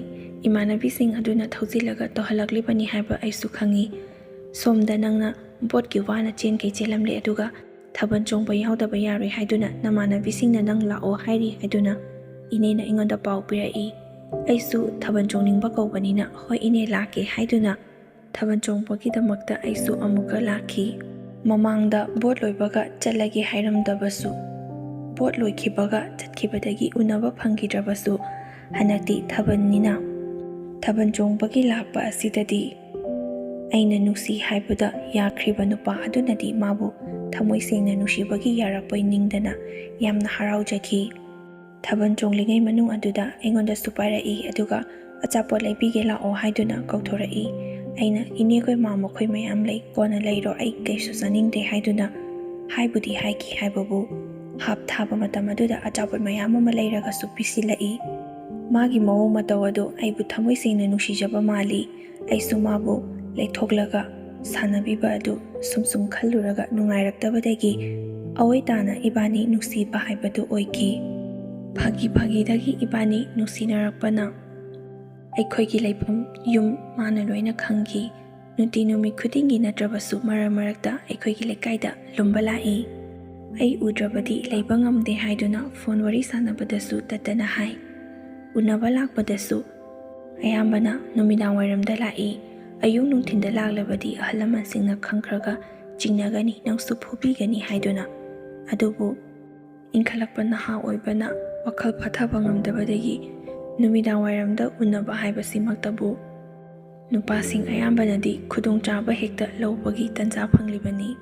ꯏꯃꯥꯟꯅꯕꯤꯁꯤꯡ ꯑꯗꯨꯅ ꯊꯧꯖꯤꯜꯂꯒ ꯇꯧꯍꯜꯂꯛꯂꯤꯕꯅꯤ ꯍꯥꯏꯕ ꯑꯩꯁꯨ ꯈꯪꯏ꯫ ꯁꯣꯝꯗ ꯅꯪꯅ ꯕꯣꯠꯀꯤ ꯋꯥꯅ ꯆꯦꯟꯈꯩ ꯆꯦꯜꯂꯝꯂꯦ, ꯑꯗꯨꯒ ꯊꯥꯕꯜ ꯆꯣꯡꯕ ꯌꯥꯎꯗꯕ ꯌꯥꯔꯣꯏ ꯍꯥꯏꯗꯨꯅ ꯅꯃꯥꯟꯅꯕꯤꯁꯤꯡꯅ ꯅꯪ ꯂꯥꯛꯑꯣ ꯍꯥꯏꯔꯤ ꯍꯥꯏꯗꯨꯅ ꯏꯅꯦꯅ ꯑꯩꯉꯣꯟꯗ ꯄꯥꯎ ꯄꯤꯔꯛꯏ꯫ ꯑꯩꯁꯨ ꯊꯥꯕꯜ ꯆꯣꯡꯅꯤꯡꯕ ꯀꯧꯕꯅꯤꯅ "ꯍꯣꯏ ꯏꯅꯦ, ꯂꯥꯛꯀꯦ" ꯍꯥꯏꯗꯨꯅ ꯊꯥꯕꯜ ꯆꯣꯡꯕꯒꯤꯗꯃꯛꯇ ꯑꯩꯁꯨ ꯑꯃꯨꯛꯀ ꯂꯥꯛꯈꯤ꯫ ꯃꯃꯥꯡꯗ ꯕꯣꯠ ꯂꯣꯏꯕꯒ ꯆꯠꯂꯒꯦ ꯍꯥꯏꯔꯝꯗꯕꯁꯨ, ꯕꯣꯠ ꯂꯣꯏꯈꯤꯕꯒ ꯆꯠꯈꯤꯕꯗꯒꯤ ꯎꯅꯕ ꯐꯪꯈꯤꯗ꯭ꯔꯕꯁꯨ, ꯍꯟꯗꯛꯇꯤ ꯊꯥꯕꯜꯅꯤꯅ ꯊꯥꯕꯜ ꯆꯣꯡꯕꯒꯤ ꯂꯥꯛꯄ ꯑꯁꯤꯗꯗꯤ ꯑꯩꯅ ꯅꯨꯡꯁꯤ ꯍꯥꯏꯕꯗ ꯌꯥꯈ꯭ꯔꯤꯕ ꯅꯨꯄꯥ ꯑꯗꯨꯅꯗꯤ ꯃꯥꯕꯨ ꯊꯃꯣꯏ ꯁꯦꯡꯅ ꯅꯨꯡꯁꯤꯕꯒꯤ ꯌꯥꯔꯛꯄꯩ ꯅꯤꯡꯗꯅ ꯌꯥꯝꯅ ꯍꯔꯥꯎꯖꯈꯤ꯫ ꯊꯥꯕꯜ ꯆꯣꯡꯂꯤꯉꯩ ꯃꯅꯨꯡ ꯑꯗꯨꯗ ꯑꯩꯉꯣꯟꯗꯁꯨ ꯄꯥꯏꯔꯛꯏ, ꯑꯗꯨꯒ "ꯑꯆꯥꯄꯣꯠ ꯂꯩꯕꯤꯒꯦ ꯂꯥꯛꯑꯣ" ꯍꯥꯏꯗꯨꯅ ꯀꯧꯊꯣꯔꯛꯏ꯫ ꯑꯩꯅ "ꯏꯅꯦꯈꯣꯏ ꯃꯥ ꯃꯈꯣꯏ ꯃꯌꯥꯝ ꯂꯩ, ꯀꯣꯟꯅ ꯂꯩꯔꯣ, ꯑꯩ ꯀꯩꯁꯨ ꯆꯥꯅꯤꯡꯗꯦ" ꯍꯥꯏꯗꯨꯅ ꯍꯥꯏꯕꯨꯗꯤ ꯍꯥꯏꯈꯤ ꯍꯥꯏꯕꯕꯨ, ꯍꯥꯞ ꯊꯥꯕ ꯃꯇꯝ ꯑꯗꯨꯗ ꯑꯆꯥꯄꯣꯠ ꯃꯌꯥꯝ ꯑꯃ ꯂꯩꯔꯒꯁꯨ ꯄꯤꯁꯤꯜꯂꯛꯏ꯫ ꯃꯥꯒꯤ ꯃꯑꯣꯡ ꯃꯇꯧ ꯑꯗꯨ ꯑꯩꯕꯨ ꯊꯃꯣꯏ ꯁꯦꯡꯅ ꯅꯨꯡꯁꯤꯖꯕ ꯃꯥꯜꯂꯤ꯫ ꯑꯩꯁꯨ ꯃꯥꯕꯨ ꯂꯩꯊꯣꯛꯂꯒ ꯁꯥꯟꯅꯕꯤꯕ ꯑꯗꯨ ꯁꯨꯝ ꯁꯨꯝ ꯈꯜꯂꯨꯔꯒ ꯅꯨꯡꯉꯥꯏꯔꯛꯇꯕꯗꯒꯤ ꯑꯑꯣꯏ ꯇꯥꯅ ꯏꯕꯥꯅꯤ ꯅꯨꯡꯁꯤꯕ ꯍꯥꯏꯕꯗꯨ ꯑꯣꯏꯈꯤ꯫ ꯐꯥꯒꯤ ꯐꯥꯒꯤꯗꯒꯤ ꯏꯕꯥꯅꯤ ꯅꯨꯡꯁꯤꯅꯔꯛꯄꯅ ꯑꯩꯈꯣꯏꯒꯤ ꯂꯩꯐꯝ ꯌꯨꯝ ꯃꯥꯅ ꯂꯣꯏꯅ ꯈꯪꯈꯤ꯫ ꯅꯨꯡꯇꯤ ꯅꯨꯃꯤꯠ ꯈꯨꯗꯤꯡꯒꯤ ꯅꯠꯇ꯭ꯔꯕꯁꯨ ꯃꯔꯛ ꯃꯔꯛꯇ ꯑꯩꯈꯣꯏꯒꯤ ꯂꯩꯀꯥꯏꯗ ꯂꯨꯝꯕ ꯂꯥꯛꯏ꯫ ꯑꯩ ꯎꯗ꯭ꯔꯕꯗꯤ ꯂꯩꯕ ꯉꯝꯗꯦ ꯍꯥꯏꯗꯨꯅ ꯐꯣꯟ ꯋꯥꯔꯤ ꯁꯥꯟꯅꯕꯗꯁꯨ ꯇꯠꯇꯅ ꯍꯥꯏ꯫ ꯎꯅꯕ ꯂꯥꯛꯄꯗꯁꯨ ꯑꯌꯥꯝꯕꯅ ꯅꯨꯃꯤꯗꯥꯡ ꯋꯥꯏꯔꯝꯗ ꯂꯥꯛꯏ꯫ ꯑꯌꯨꯛ ꯅꯨꯡꯊꯤꯟꯗ ꯂꯥꯛꯂꯕꯗꯤ ꯑꯍꯜ ꯂꯃꯟꯁꯤꯡꯅ ꯈꯪꯈ꯭ꯔꯒ ꯆꯤꯡꯅꯒꯅꯤ, ꯅꯪꯁꯨ ꯐꯨꯕꯤꯒꯅꯤ ꯍꯥꯏꯗꯨꯅ꯫ ꯑꯗꯨꯕꯨ ꯏꯟꯈꯠꯂꯛꯄ ꯅꯍꯥ ꯑꯣꯏꯕꯅ ꯋꯥꯈꯜ ꯐꯥꯊꯕ ꯉꯝꯗꯕꯗꯒꯤ ꯅꯨꯃꯤꯗꯥꯡ ꯋꯥꯏꯔꯝꯗ ꯎꯅꯕ ꯍꯥꯏꯕꯁꯤꯃꯛꯇꯕꯨ ꯅꯨꯄꯥꯁꯤꯡ ꯑꯌꯥꯝꯕꯅꯗꯤ ꯈꯨꯗꯣꯡꯆꯥꯕ ꯍꯦꯛꯇ ꯂꯧꯕꯒꯤ ꯇꯟꯖꯥ ꯐꯪꯂꯤꯕꯅꯤ꯫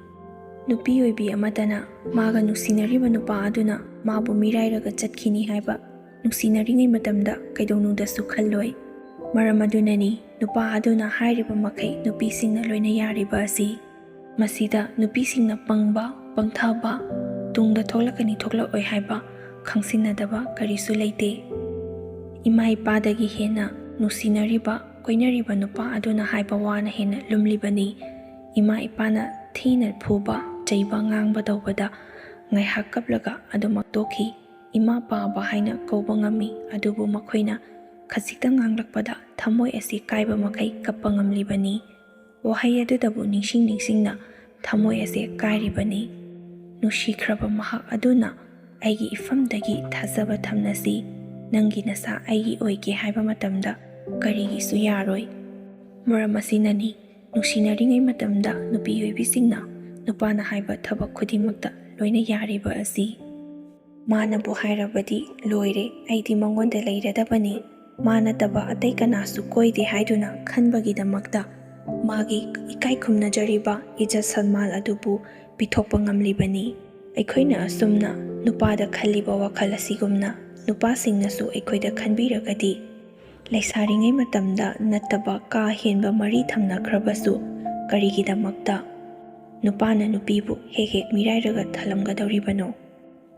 ꯅꯨꯄꯤ ꯑꯣꯏꯕꯤ ꯑꯃꯠꯇꯅ ꯃꯥꯒ ꯅꯨꯡꯁꯤꯅꯔꯤꯕ ꯅꯨꯄꯥ ꯑꯗꯨꯅ ꯃꯥꯕꯨ ꯃꯤꯔꯥꯏꯔꯒ ꯆꯠꯈꯤꯅꯤ ꯍꯥꯏꯕ ꯅꯨꯡꯁꯤꯅꯔꯤꯉꯩ ꯃꯇꯝꯗ ꯀꯩꯗꯧꯅꯨꯡꯗꯁꯨ ꯈꯜꯂꯣꯏ꯫ ꯃꯔꯝ ꯑꯗꯨꯅꯅꯤ ꯅꯨꯄꯥ ꯑꯗꯨꯅ ꯍꯥꯏꯔꯤꯕ ꯃꯈꯩ ꯅꯨꯄꯤꯁꯤꯡꯅ ꯂꯣꯏꯅ ꯌꯥꯔꯤꯕ ꯑꯁꯤ꯫ ꯃꯁꯤꯗ ꯅꯨꯄꯤꯁꯤꯡꯅ ꯄꯪꯕ, ꯄꯪꯊꯕ, ꯇꯨꯡꯗ ꯊꯣꯛꯂꯛꯀꯅꯤ ꯊꯣꯛꯂꯛꯑꯣꯏ ꯍꯥꯏꯕ ꯈꯪꯁꯤꯟꯅꯗꯕ ꯀꯔꯤꯁꯨ ꯂꯩꯇꯦ꯫ ꯏꯃꯥ ꯏꯄꯥꯗꯒꯤ ꯍꯦꯟꯅ ꯅꯨꯡꯁꯤꯅꯔꯤꯕ, ꯀꯣꯏꯅꯔꯤꯕ ꯅꯨꯄꯥ ꯑꯗꯨꯅ ꯍꯥꯏꯕ ꯋꯥꯅ ꯍꯦꯟꯅ ꯂꯨꯝꯂꯤꯕꯅꯤ꯫ ꯏꯃꯥ ꯏꯄꯥꯅ ꯊꯤꯅ ꯐꯨꯕ, ꯆꯩꯕ, ꯉꯥꯡꯕ ꯇꯧꯕꯗ ꯉꯥꯏꯍꯥꯛ ꯀꯞꯂꯒ ꯑꯗꯨꯃꯛ ꯇꯣꯛꯈꯤ꯫ ꯏꯃꯥ ꯄꯥꯕ ꯍꯥꯏꯅ ꯀꯧꯕ ꯉꯝꯃꯤ, ꯑꯗꯨꯕꯨ ꯃꯈꯣꯏꯅ ꯈꯖꯤꯛꯇ ꯉꯥꯡꯂꯛꯄꯗ ꯊꯃꯣꯏ ꯑꯁꯤ ꯀꯥꯏꯕ ꯃꯈꯩ ꯀꯞꯄ ꯉꯝꯂꯤꯕꯅꯤ꯫ ꯋꯥꯍꯩ ꯑꯗꯨꯗꯕꯨ ꯅꯤꯡꯁꯤꯡ ꯅꯤꯡꯁꯤꯡꯅ ꯊꯃꯣꯏ ꯑꯁꯦ ꯀꯥꯏꯔꯤꯕꯅꯤ꯫ ꯅꯨꯡꯁꯤꯈ꯭ꯔꯕ ꯃꯍꯥꯛ ꯑꯗꯨꯅ ꯑꯩꯒꯤ ꯏꯐꯝꯗꯒꯤ ꯊꯥꯖꯕ ꯊꯝꯅꯁꯤ, ꯅꯪꯒꯤ ꯅꯁꯥ ꯑꯩꯒꯤ ꯑꯣꯏꯒꯦ ꯍꯥꯏꯕ ꯃꯇꯝꯗ ꯀꯔꯤꯒꯤꯁꯨ ꯌꯥꯔꯣꯏ꯫ ꯃꯔꯝ ꯑꯁꯤꯅꯅꯤ ꯅꯨꯡꯁꯤꯅꯔꯤꯉꯩ ꯃꯇꯝꯗ ꯅꯨꯄꯤ ꯑꯣꯏꯕꯤꯁꯤꯡꯅ ꯅꯨꯄꯥꯅ ꯍꯥꯏꯕ ꯊꯕꯛ ꯈꯨꯗꯤꯡꯃꯛꯇ ꯂꯣꯏꯅ ꯌꯥꯔꯤꯕ ꯑꯁꯤ꯫ ꯃꯥꯅꯕꯨ ꯍꯥꯏꯔꯕꯗꯤ ꯂꯣꯏꯔꯦ, ꯑꯩꯗꯤ ꯃꯉꯣꯟꯗ ꯂꯩꯔꯗꯕꯅꯤ, ꯃꯥ ꯅꯠꯇꯕ ꯑꯇꯩ ꯀꯅꯥꯁꯨ ꯀꯣꯏꯗꯦ ꯍꯥꯏꯗꯨꯅ ꯈꯟꯕꯒꯤꯗꯃꯛꯇ ꯃꯥꯒꯤ ꯏꯀꯥꯏ ꯈꯨꯝꯅꯖꯔꯤꯕ ꯏꯖꯠ ꯁꯟꯃꯥꯟ ꯑꯗꯨꯕꯨ ꯄꯤꯊꯣꯛꯄ ꯉꯝꯂꯤꯕꯅꯤ꯫ ꯑꯩꯈꯣꯏꯅ ꯑꯁꯨꯝꯅ ꯅꯨꯄꯥꯗ ꯈꯜꯂꯤꯕ ꯋꯥꯈꯜ ꯑꯁꯤꯒꯨꯝꯅ ꯅꯨꯄꯥꯁꯤꯡꯅꯁꯨ ꯑꯩꯈꯣꯏꯗ ꯈꯟꯕꯤꯔꯒꯗꯤ, ꯂꯩꯁꯥꯔꯤꯉꯩ ꯃꯇꯝꯗ ꯅꯠꯇꯕ ꯀꯥ ꯍꯦꯟꯕ ꯃꯔꯤ ꯊꯝꯅꯈ꯭ꯔꯕꯁꯨ ꯀꯔꯤꯒꯤꯗꯃꯛꯇ ꯅꯨꯄꯥꯅ ꯅꯨꯄꯤꯕꯨ ꯍꯦꯛ ꯍꯦꯛ ꯃꯤꯔꯥꯏꯔꯒ ꯊꯜꯂꯝꯒꯗꯧꯔꯤꯕꯅꯣ?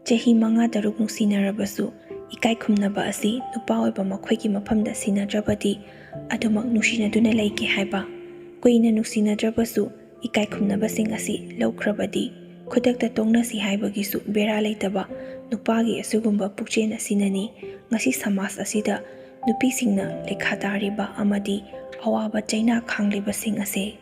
ꯆꯍꯤ ꯃꯉꯥ ꯇꯔꯨꯛ ꯅꯨꯡꯁꯤꯅꯔꯕꯁꯨ ꯏꯀꯥꯏ ꯈꯨꯝꯅꯕ ꯑꯁꯤ ꯅꯨꯄꯥ ꯑꯣꯏꯕ ꯃꯈꯣꯏꯒꯤ ꯃꯐꯝꯗ ꯁꯤꯟꯅꯗ꯭ꯔꯕꯗꯤ ꯑꯗꯨꯃꯛ ꯅꯨꯡꯁꯤꯅꯗꯨꯅ ꯂꯩꯒꯦ ꯍꯥꯏꯕ, ꯀꯨꯏꯅ ꯅꯨꯡꯁꯤꯅꯗ꯭ꯔꯕꯁꯨ ꯏꯀꯥꯏ ꯈꯨꯝꯅꯕꯁꯤꯡ ꯑꯁꯤ ꯂꯧꯈ꯭ꯔꯕꯗꯤ ꯈꯨꯗꯛꯇ ꯇꯣꯛꯅꯁꯤ ꯍꯥꯏꯕꯒꯤꯁꯨ ꯕꯦꯔꯥ ꯂꯩꯇꯕ ꯅꯨꯄꯥꯒꯤ ꯑꯁꯤꯒꯨꯝꯕ ꯄꯨꯛꯆꯦꯜ ꯑꯁꯤꯅꯅꯤ ꯉꯁꯤ ꯁꯃꯥꯖ ꯑꯁꯤꯗ ꯅꯨꯄꯤꯁꯤꯡꯅ ꯂꯩꯈꯥ ꯇꯥꯔꯤꯕ ꯑꯃꯗꯤ ꯑꯋꯥꯕ ꯆꯩꯅꯥ ꯈꯥꯡꯂꯤꯕꯁꯤꯡ ꯑꯁꯦ꯫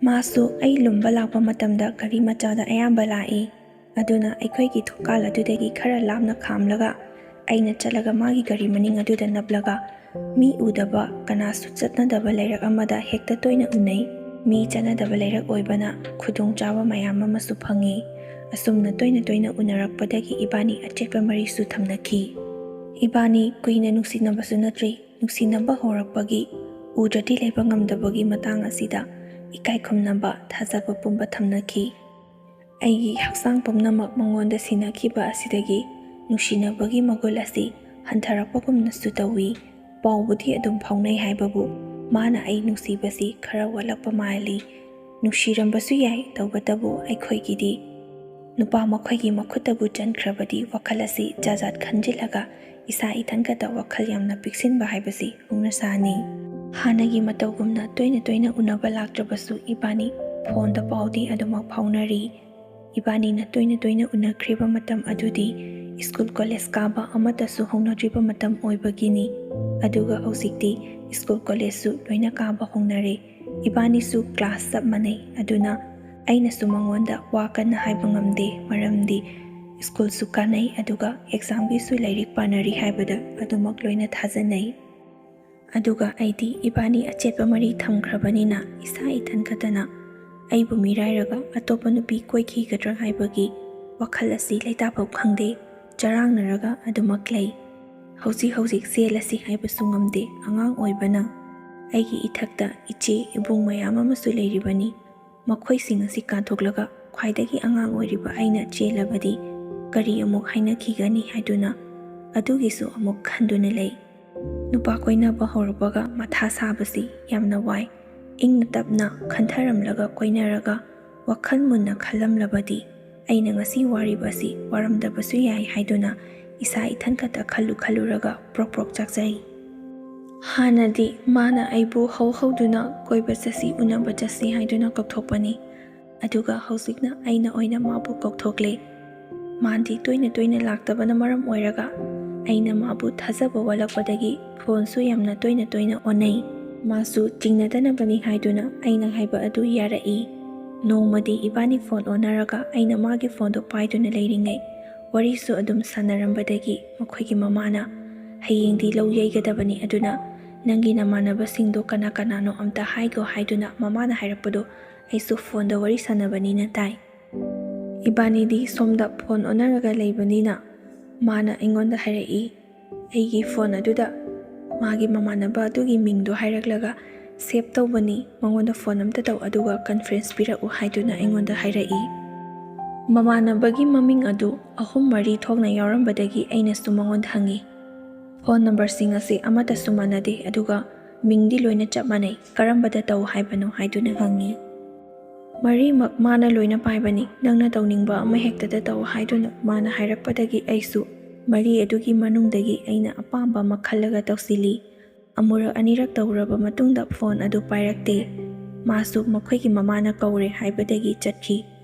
ꯃꯥꯁꯨ ꯑꯩ ꯂꯨꯝꯕ ꯂꯥꯛꯄ ꯃꯇꯝꯗ ꯒꯥꯔꯤ ꯃꯆꯥꯗ ꯑꯌꯥꯝꯕ ꯂꯥꯛꯏ꯫ ꯑꯗꯨꯅ ꯑꯩꯈꯣꯏꯒꯤ ꯊꯣꯡꯀꯥꯜ ꯑꯗꯨꯗꯒꯤ ꯈꯔ ꯂꯥꯞꯅ ꯈꯥꯝꯂꯒ ꯑꯩꯅ ꯆꯠꯂꯒ ꯃꯥꯒꯤ ꯒꯥꯔꯤ ꯃꯅꯤꯡ ꯑꯗꯨꯗ ꯅꯞꯂꯒ ꯃꯤ ꯎꯗꯕ, ꯀꯅꯥꯁꯨ ꯆꯠꯅꯗꯕ ꯂꯩꯔꯛ ꯑꯃꯗ ꯍꯦꯛꯇ ꯇꯣꯏꯅ ꯎꯅꯩ꯫ ꯃꯤ ꯆꯠꯅꯗꯕ ꯂꯩꯔꯛ ꯑꯣꯏꯕꯅ ꯈꯨꯗꯣꯡꯆꯥꯕ ꯃꯌꯥꯝ ꯑꯃꯁꯨ ꯐꯪꯉꯤ꯫ ꯑꯁꯨꯝꯅ ꯇꯣꯏꯅ ꯇꯣꯏꯅ ꯎꯅꯔꯛꯄꯗꯒꯤ ꯏꯕꯥꯅꯤ ꯑꯆꯦꯠꯄ ꯃꯔꯤꯁꯨ ꯊꯝꯅꯈꯤ꯫ ꯏꯕꯥꯅꯤ ꯀꯨꯏꯅ ꯅꯨꯡꯁꯤꯅꯕꯁꯨ ꯅꯠꯇ꯭ꯔꯤ, ꯅꯨꯡꯁꯤꯅꯕ ꯍꯧꯔꯛꯄꯒꯤ ꯎꯗ꯭ꯔꯗꯤ ꯂꯩꯕ ꯉꯝꯗꯕꯒꯤ ꯃꯇꯥꯡ ꯑꯁꯤꯗ ꯏꯀꯥꯏ ꯈꯨꯝꯅꯕ, ꯊꯥꯖꯕ ꯄꯨꯝꯕ ꯊꯝꯅꯈꯤ꯫ ꯑꯩꯒꯤ ꯍꯛꯆꯥꯡ ꯄꯨꯝꯅꯃꯛ ꯃꯉꯣꯟꯗ ꯁꯤꯟꯅꯈꯤꯕ ꯑꯁꯤꯗꯒꯤ ꯅꯨꯡꯁꯤꯅꯕꯒꯤ ꯃꯒꯨꯟ ꯑꯁꯤ ꯍꯟꯊꯔꯛꯄꯒꯨꯝꯅꯁꯨ ꯇꯧꯏ꯫ ꯄꯥꯎꯕꯨꯗꯤ ꯑꯗꯨꯝ ꯐꯥꯎꯅꯩ ꯍꯥꯏꯕꯕꯨ ꯃꯥꯅ ꯑꯩ ꯅꯨꯡꯁꯤꯕꯁꯤ ꯈꯔ ꯋꯥꯠꯂꯛꯄ ꯃꯥꯜꯂꯤ꯫ ꯅꯨꯡꯁꯤꯔꯝꯕꯁꯨ ꯌꯥꯏ, ꯇꯧꯕꯇꯕꯨ ꯑꯩꯈꯣꯏꯒꯤꯗꯤ ꯅꯨꯄꯥ ꯃꯈꯣꯏꯒꯤ ꯃꯈꯨꯠꯇꯕꯨ ꯆꯟꯈ꯭ꯔꯕꯗꯤ ꯋꯥꯈꯜ ꯑꯁꯤ ꯖꯥꯠ ꯖꯥꯠ ꯈꯟꯖꯤꯜꯂꯒ ꯏꯁꯥ ꯏꯊꯟꯈꯇ ꯋꯥꯈꯜ ꯌꯥꯝꯅ ꯄꯤꯛꯁꯤꯟꯕ ꯍꯥꯏꯕꯁꯤ ꯍꯧꯅꯁꯥꯅꯤ꯫ ꯍꯥꯟꯅꯒꯤ ꯃꯇꯧꯒꯨꯝꯅ ꯇꯣꯏꯅ ꯇꯣꯏꯅ ꯎꯅꯕ ꯂꯥꯛꯇ꯭ꯔꯕꯁꯨ ꯏꯕꯥꯅꯤ ꯐꯣꯟꯗ ꯄꯥꯎꯗꯤ ꯑꯗꯨꯃꯛ ꯐꯥꯎꯅꯔꯤ꯫ ꯏꯕꯥꯅꯤꯅ ꯇꯣꯏꯅ ꯇꯣꯏꯅ ꯎꯅꯈ꯭ꯔꯤꯕ ꯃꯇꯝ ꯑꯗꯨꯗꯤ ꯁ꯭ꯀꯨꯜ ꯀꯣꯂꯦꯖ ꯀꯥꯕ ꯑꯃꯠꯇꯁꯨ ꯍꯧꯅꯗ꯭ꯔꯤꯕ ꯃꯇꯝ ꯑꯣꯏꯕꯒꯤꯅꯤ꯫ ꯑꯗꯨꯒ ꯍꯧꯖꯤꯛꯇꯤ ꯁ꯭ꯀꯨꯜ ꯀꯣꯂꯦꯖꯁꯨ ꯂꯣꯏꯅ ꯀꯥꯕ ꯍꯧꯅꯔꯦ꯫ ꯏꯕꯥꯅꯤꯁꯨ ꯀ꯭ꯂꯥꯁ ꯆꯞ ꯃꯥꯟꯅꯩ꯫ ꯑꯗꯨꯅ ꯑꯩꯅꯁꯨ ꯃꯉꯣꯟꯗ ꯋꯥ ꯀꯟꯅ ꯍꯥꯏꯕ ꯉꯝꯗꯦ, ꯃꯔꯝꯗꯤ ꯁ꯭ꯀꯨꯜꯁꯨ ꯀꯥꯟꯅꯩ, ꯑꯗꯨꯒ ꯑꯦꯛꯖꯥꯝꯒꯤꯁꯨ ꯂꯥꯏꯔꯤꯛ ꯄꯥꯅꯔꯤ ꯍꯥꯏꯕꯗ ꯑꯗꯨꯃꯛ ꯂꯣꯏꯅ ꯊꯥꯖꯅꯩ꯫ ꯑꯗꯨꯒ ꯑꯩꯗꯤ ꯏꯕꯥꯅꯤ ꯑꯆꯦꯠꯄ ꯃꯔꯤ ꯊꯝꯈ꯭ꯔꯕꯅꯤꯅ ꯏꯁꯥ ꯏꯊꯟ ꯈꯛꯇꯅ ꯑꯩꯕꯨ ꯃꯤꯔꯥꯏꯔꯒ ꯑꯇꯣꯞꯄ ꯅꯨꯄꯤ ꯀꯣꯏꯈꯤꯒꯗ꯭ꯔꯥ ꯍꯥꯏꯕꯒꯤ ꯋꯥꯈꯜ ꯑꯁꯤ ꯂꯩꯇꯥꯐꯝ ꯈꯪꯗꯦ, ꯆꯔꯥꯡꯅꯔꯒ ꯑꯗꯨꯃꯛ ꯂꯩ꯫ ꯍꯧꯖꯤꯛ ꯍꯧꯖꯤꯛ ꯆꯦꯜꯂꯁꯤ ꯍꯥꯏꯕꯁꯨ ꯉꯝꯗꯦ꯫ ꯑꯉꯥꯡ ꯑꯣꯏꯕꯅ ꯑꯩꯒꯤ ꯏꯊꯛꯇ ꯏꯆꯦ ꯏꯕꯨꯡ ꯃꯌꯥꯝ ꯑꯃꯁꯨ ꯂꯩꯔꯤꯕꯅꯤ꯫ ꯃꯈꯣꯏꯁꯤꯡ ꯑꯁꯤ ꯀꯥꯟꯊꯣꯛꯂꯒ ꯈ꯭ꯋꯥꯏꯗꯒꯤ ꯑꯉꯥꯡ ꯑꯣꯏꯔꯤꯕ ꯑꯩꯅ ꯆꯦꯜꯂꯕꯗꯤ ꯀꯔꯤ ꯑꯃꯨꯛ ꯍꯥꯏꯅꯈꯤꯒꯅꯤ ꯍꯥꯏꯗꯨꯅ ꯑꯗꯨꯒꯤꯁꯨ ꯑꯃꯨꯛ ꯈꯟꯗꯨꯅ ꯂꯩ꯫ ꯅꯨꯄꯥ ꯀꯣꯏꯅꯕ ꯍꯧꯔꯛꯄꯒ ꯃꯊꯥ ꯁꯥꯕꯁꯤ ꯌꯥꯝꯅ ꯋꯥꯏ꯫ ꯏꯪꯅ ꯇꯞꯅ ꯈꯟꯊꯔꯝꯂꯒ ꯀꯣꯏꯅꯔꯒ ꯋꯥꯈꯜ ꯃꯨꯟꯅ ꯈꯜꯂꯝꯂꯕꯗꯤ ꯑꯩꯅ ꯉꯁꯤ ꯋꯥꯔꯤꯕ ꯑꯁꯤ ꯋꯥꯔꯝꯗꯕꯁꯨ ꯌꯥꯏ ꯍꯥꯏꯗꯨꯅ ꯏꯁꯥ ꯏꯊꯟ ꯈꯛꯇ ꯈꯜꯂꯨ ꯈꯜꯂꯨꯔꯒ ꯄ꯭ꯔꯣꯛ ꯄ꯭ꯔꯣꯛ ꯆꯥꯛꯆꯩ꯫ ꯍꯥꯟꯅꯗꯤ ꯃꯥꯅ ꯑꯩꯕꯨ ꯍꯧ ꯍꯧꯗꯨꯅ ꯀꯣꯏꯕ ꯆꯠꯁꯤ, ꯎꯅꯕ ꯆꯠꯁꯤ ꯍꯥꯏꯗꯨꯅ ꯀꯧꯊꯣꯛꯄꯅꯤ꯫ ꯑꯗꯨꯒ ꯍꯧꯖꯤꯛꯅ ꯑꯩꯅ ꯑꯣꯏꯅ ꯃꯥꯕꯨ ꯀꯧꯊꯣꯛꯂꯦ꯫ ꯃꯥꯗꯤ ꯇꯣꯏꯅ ꯇꯣꯏꯅ ꯂꯥꯛꯇꯕꯅ ꯃꯔꯝ ꯑꯣꯏꯔꯒ ꯑꯩꯅ ꯃꯥꯕꯨ ꯊꯥꯖꯕ ꯋꯥꯠꯂꯛꯄꯗꯒꯤ ꯐꯣꯟꯁꯨ ꯌꯥꯝꯅ ꯇꯣꯏꯅ ꯇꯣꯏꯅ ꯑꯣꯟꯅꯩ꯫ ꯃꯥꯁꯨ ꯆꯤꯡꯅꯗꯅꯕꯅꯤ ꯍꯥꯏꯗꯨꯅ ꯑꯩꯅ ꯍꯥꯏꯕ ꯑꯗꯨ ꯌꯥꯔꯛꯏ꯫ ꯅꯣꯡꯃꯗꯤ ꯏꯕꯥꯅꯤ ꯐꯣꯟ ꯑꯣꯟꯅꯔꯒ ꯑꯩꯅ ꯃꯥꯒꯤ ꯐꯣꯟꯗꯨ ꯄꯥꯏꯗꯨꯅ ꯂꯩꯔꯤꯉꯩ ꯋꯥꯔꯤꯁꯨ ꯑꯗꯨꯝ ꯁꯥꯟꯅꯔꯝꯕꯗꯒꯤ ꯃꯈꯣꯏꯒꯤ ꯃꯃꯥꯅ, "ꯍꯌꯦꯡꯗꯤ ꯂꯧ ꯌꯩꯒꯗꯕꯅꯤ, ꯑꯗꯨꯅ ꯅꯪꯒꯤ ꯅꯃꯥꯟꯅꯕꯁꯤꯡꯗꯣ ꯀꯅꯥ ꯀꯅꯥꯅꯣ ꯑꯝꯇ ꯍꯥꯏꯒꯣ" ꯍꯥꯏꯗꯨꯅ ꯃꯃꯥꯅ ꯍꯥꯏꯔꯛꯄꯗꯣ ꯑꯩꯁꯨ ꯐꯣꯟꯗ ꯋꯥꯔꯤ ꯁꯥꯟꯅꯕꯅꯤꯅ ꯇꯥꯏ꯫ ꯏꯕꯥꯅꯤꯗꯤ ꯁꯣꯝꯗ ꯐꯣꯟ ꯑꯣꯟꯅꯔꯒ ꯂꯩꯕꯅꯤꯅ ꯃꯥꯅ ꯑꯩꯉꯣꯟꯗ ꯍꯥꯏꯔꯛꯏ, ꯑꯩꯒꯤ ꯐꯣꯟ ꯑꯗꯨꯗ ꯃꯥꯒꯤ ꯃꯃꯥꯟꯅꯕ ꯑꯗꯨꯒꯤ ꯃꯤꯡꯗꯣ ꯍꯥꯏꯔꯛꯂꯒ, "ꯁꯦꯚ ꯇꯧꯕꯅꯤ, ꯃꯉꯣꯟꯗ ꯐꯣꯟ ꯑꯝꯇ ꯇꯧ, ꯑꯗꯨꯒ ꯀꯟꯐ꯭ꯔꯦꯟꯁ ꯄꯤꯔꯛꯎ" ꯍꯥꯏꯗꯨꯅ ꯑꯩꯉꯣꯟꯗ ꯍꯥꯏꯔꯛꯏ꯫ ꯃꯃꯥꯟꯅꯕꯒꯤ ꯃꯃꯤꯡ ꯑꯗꯨ ꯑꯍꯨꯝ ꯃꯔꯤ ꯊꯣꯛꯅ ꯌꯥꯎꯔꯝꯕꯗꯒꯤ ꯑꯩꯅꯁꯨ ꯃꯉꯣꯟꯗ ꯍꯪꯉꯤ, "ꯐꯣꯟ ꯅꯝꯕꯔꯁꯤꯡ ꯑꯁꯤ ꯑꯃꯠꯇꯁꯨ ꯃꯥꯟꯅꯗꯦ, ꯑꯗꯨꯒ ꯃꯤꯡꯗꯤ ꯂꯣꯏꯅ ꯆꯞ ꯃꯥꯟꯅꯩ, ꯀꯔꯝꯕꯗ ꯇꯧ ꯍꯥꯏꯕꯅꯣ?" ꯍꯥꯏꯗꯨꯅ ꯍꯪꯉꯤ꯫ "ꯃꯔꯤꯃꯛ ꯃꯥꯅ ꯂꯣꯏꯅ ꯄꯥꯏꯕꯅꯤ, ꯅꯪꯅ ꯇꯧꯅꯤꯡꯕ ꯑꯃ ꯍꯦꯛꯇꯗ ꯇꯧ" ꯍꯥꯏꯗꯨꯅ ꯃꯥꯅ ꯍꯥꯏꯔꯛꯄꯗꯒꯤ ꯑꯩꯁꯨ ꯃꯔꯤ ꯑꯗꯨꯒꯤ ꯃꯅꯨꯡꯗꯒꯤ ꯑꯩꯅ ꯑꯄꯥꯝꯕ ꯑꯃ ꯈꯜꯂꯒ ꯇꯧꯁꯤꯜꯂꯤ꯫ ꯑꯃꯨꯔꯛ ꯑꯅꯤꯔꯛ ꯇꯧꯔꯕ ꯃꯇꯨꯡꯗ ꯐꯣꯟ ꯑꯗꯨ ꯄꯥꯏꯔꯛꯇꯦ꯫ ꯃꯥꯁꯨ ꯃꯈꯣꯏꯒꯤ ꯃꯃꯥꯅ ꯀꯧꯔꯦ ꯍꯥꯏꯕꯗꯒꯤ ꯆꯠꯈꯤ꯫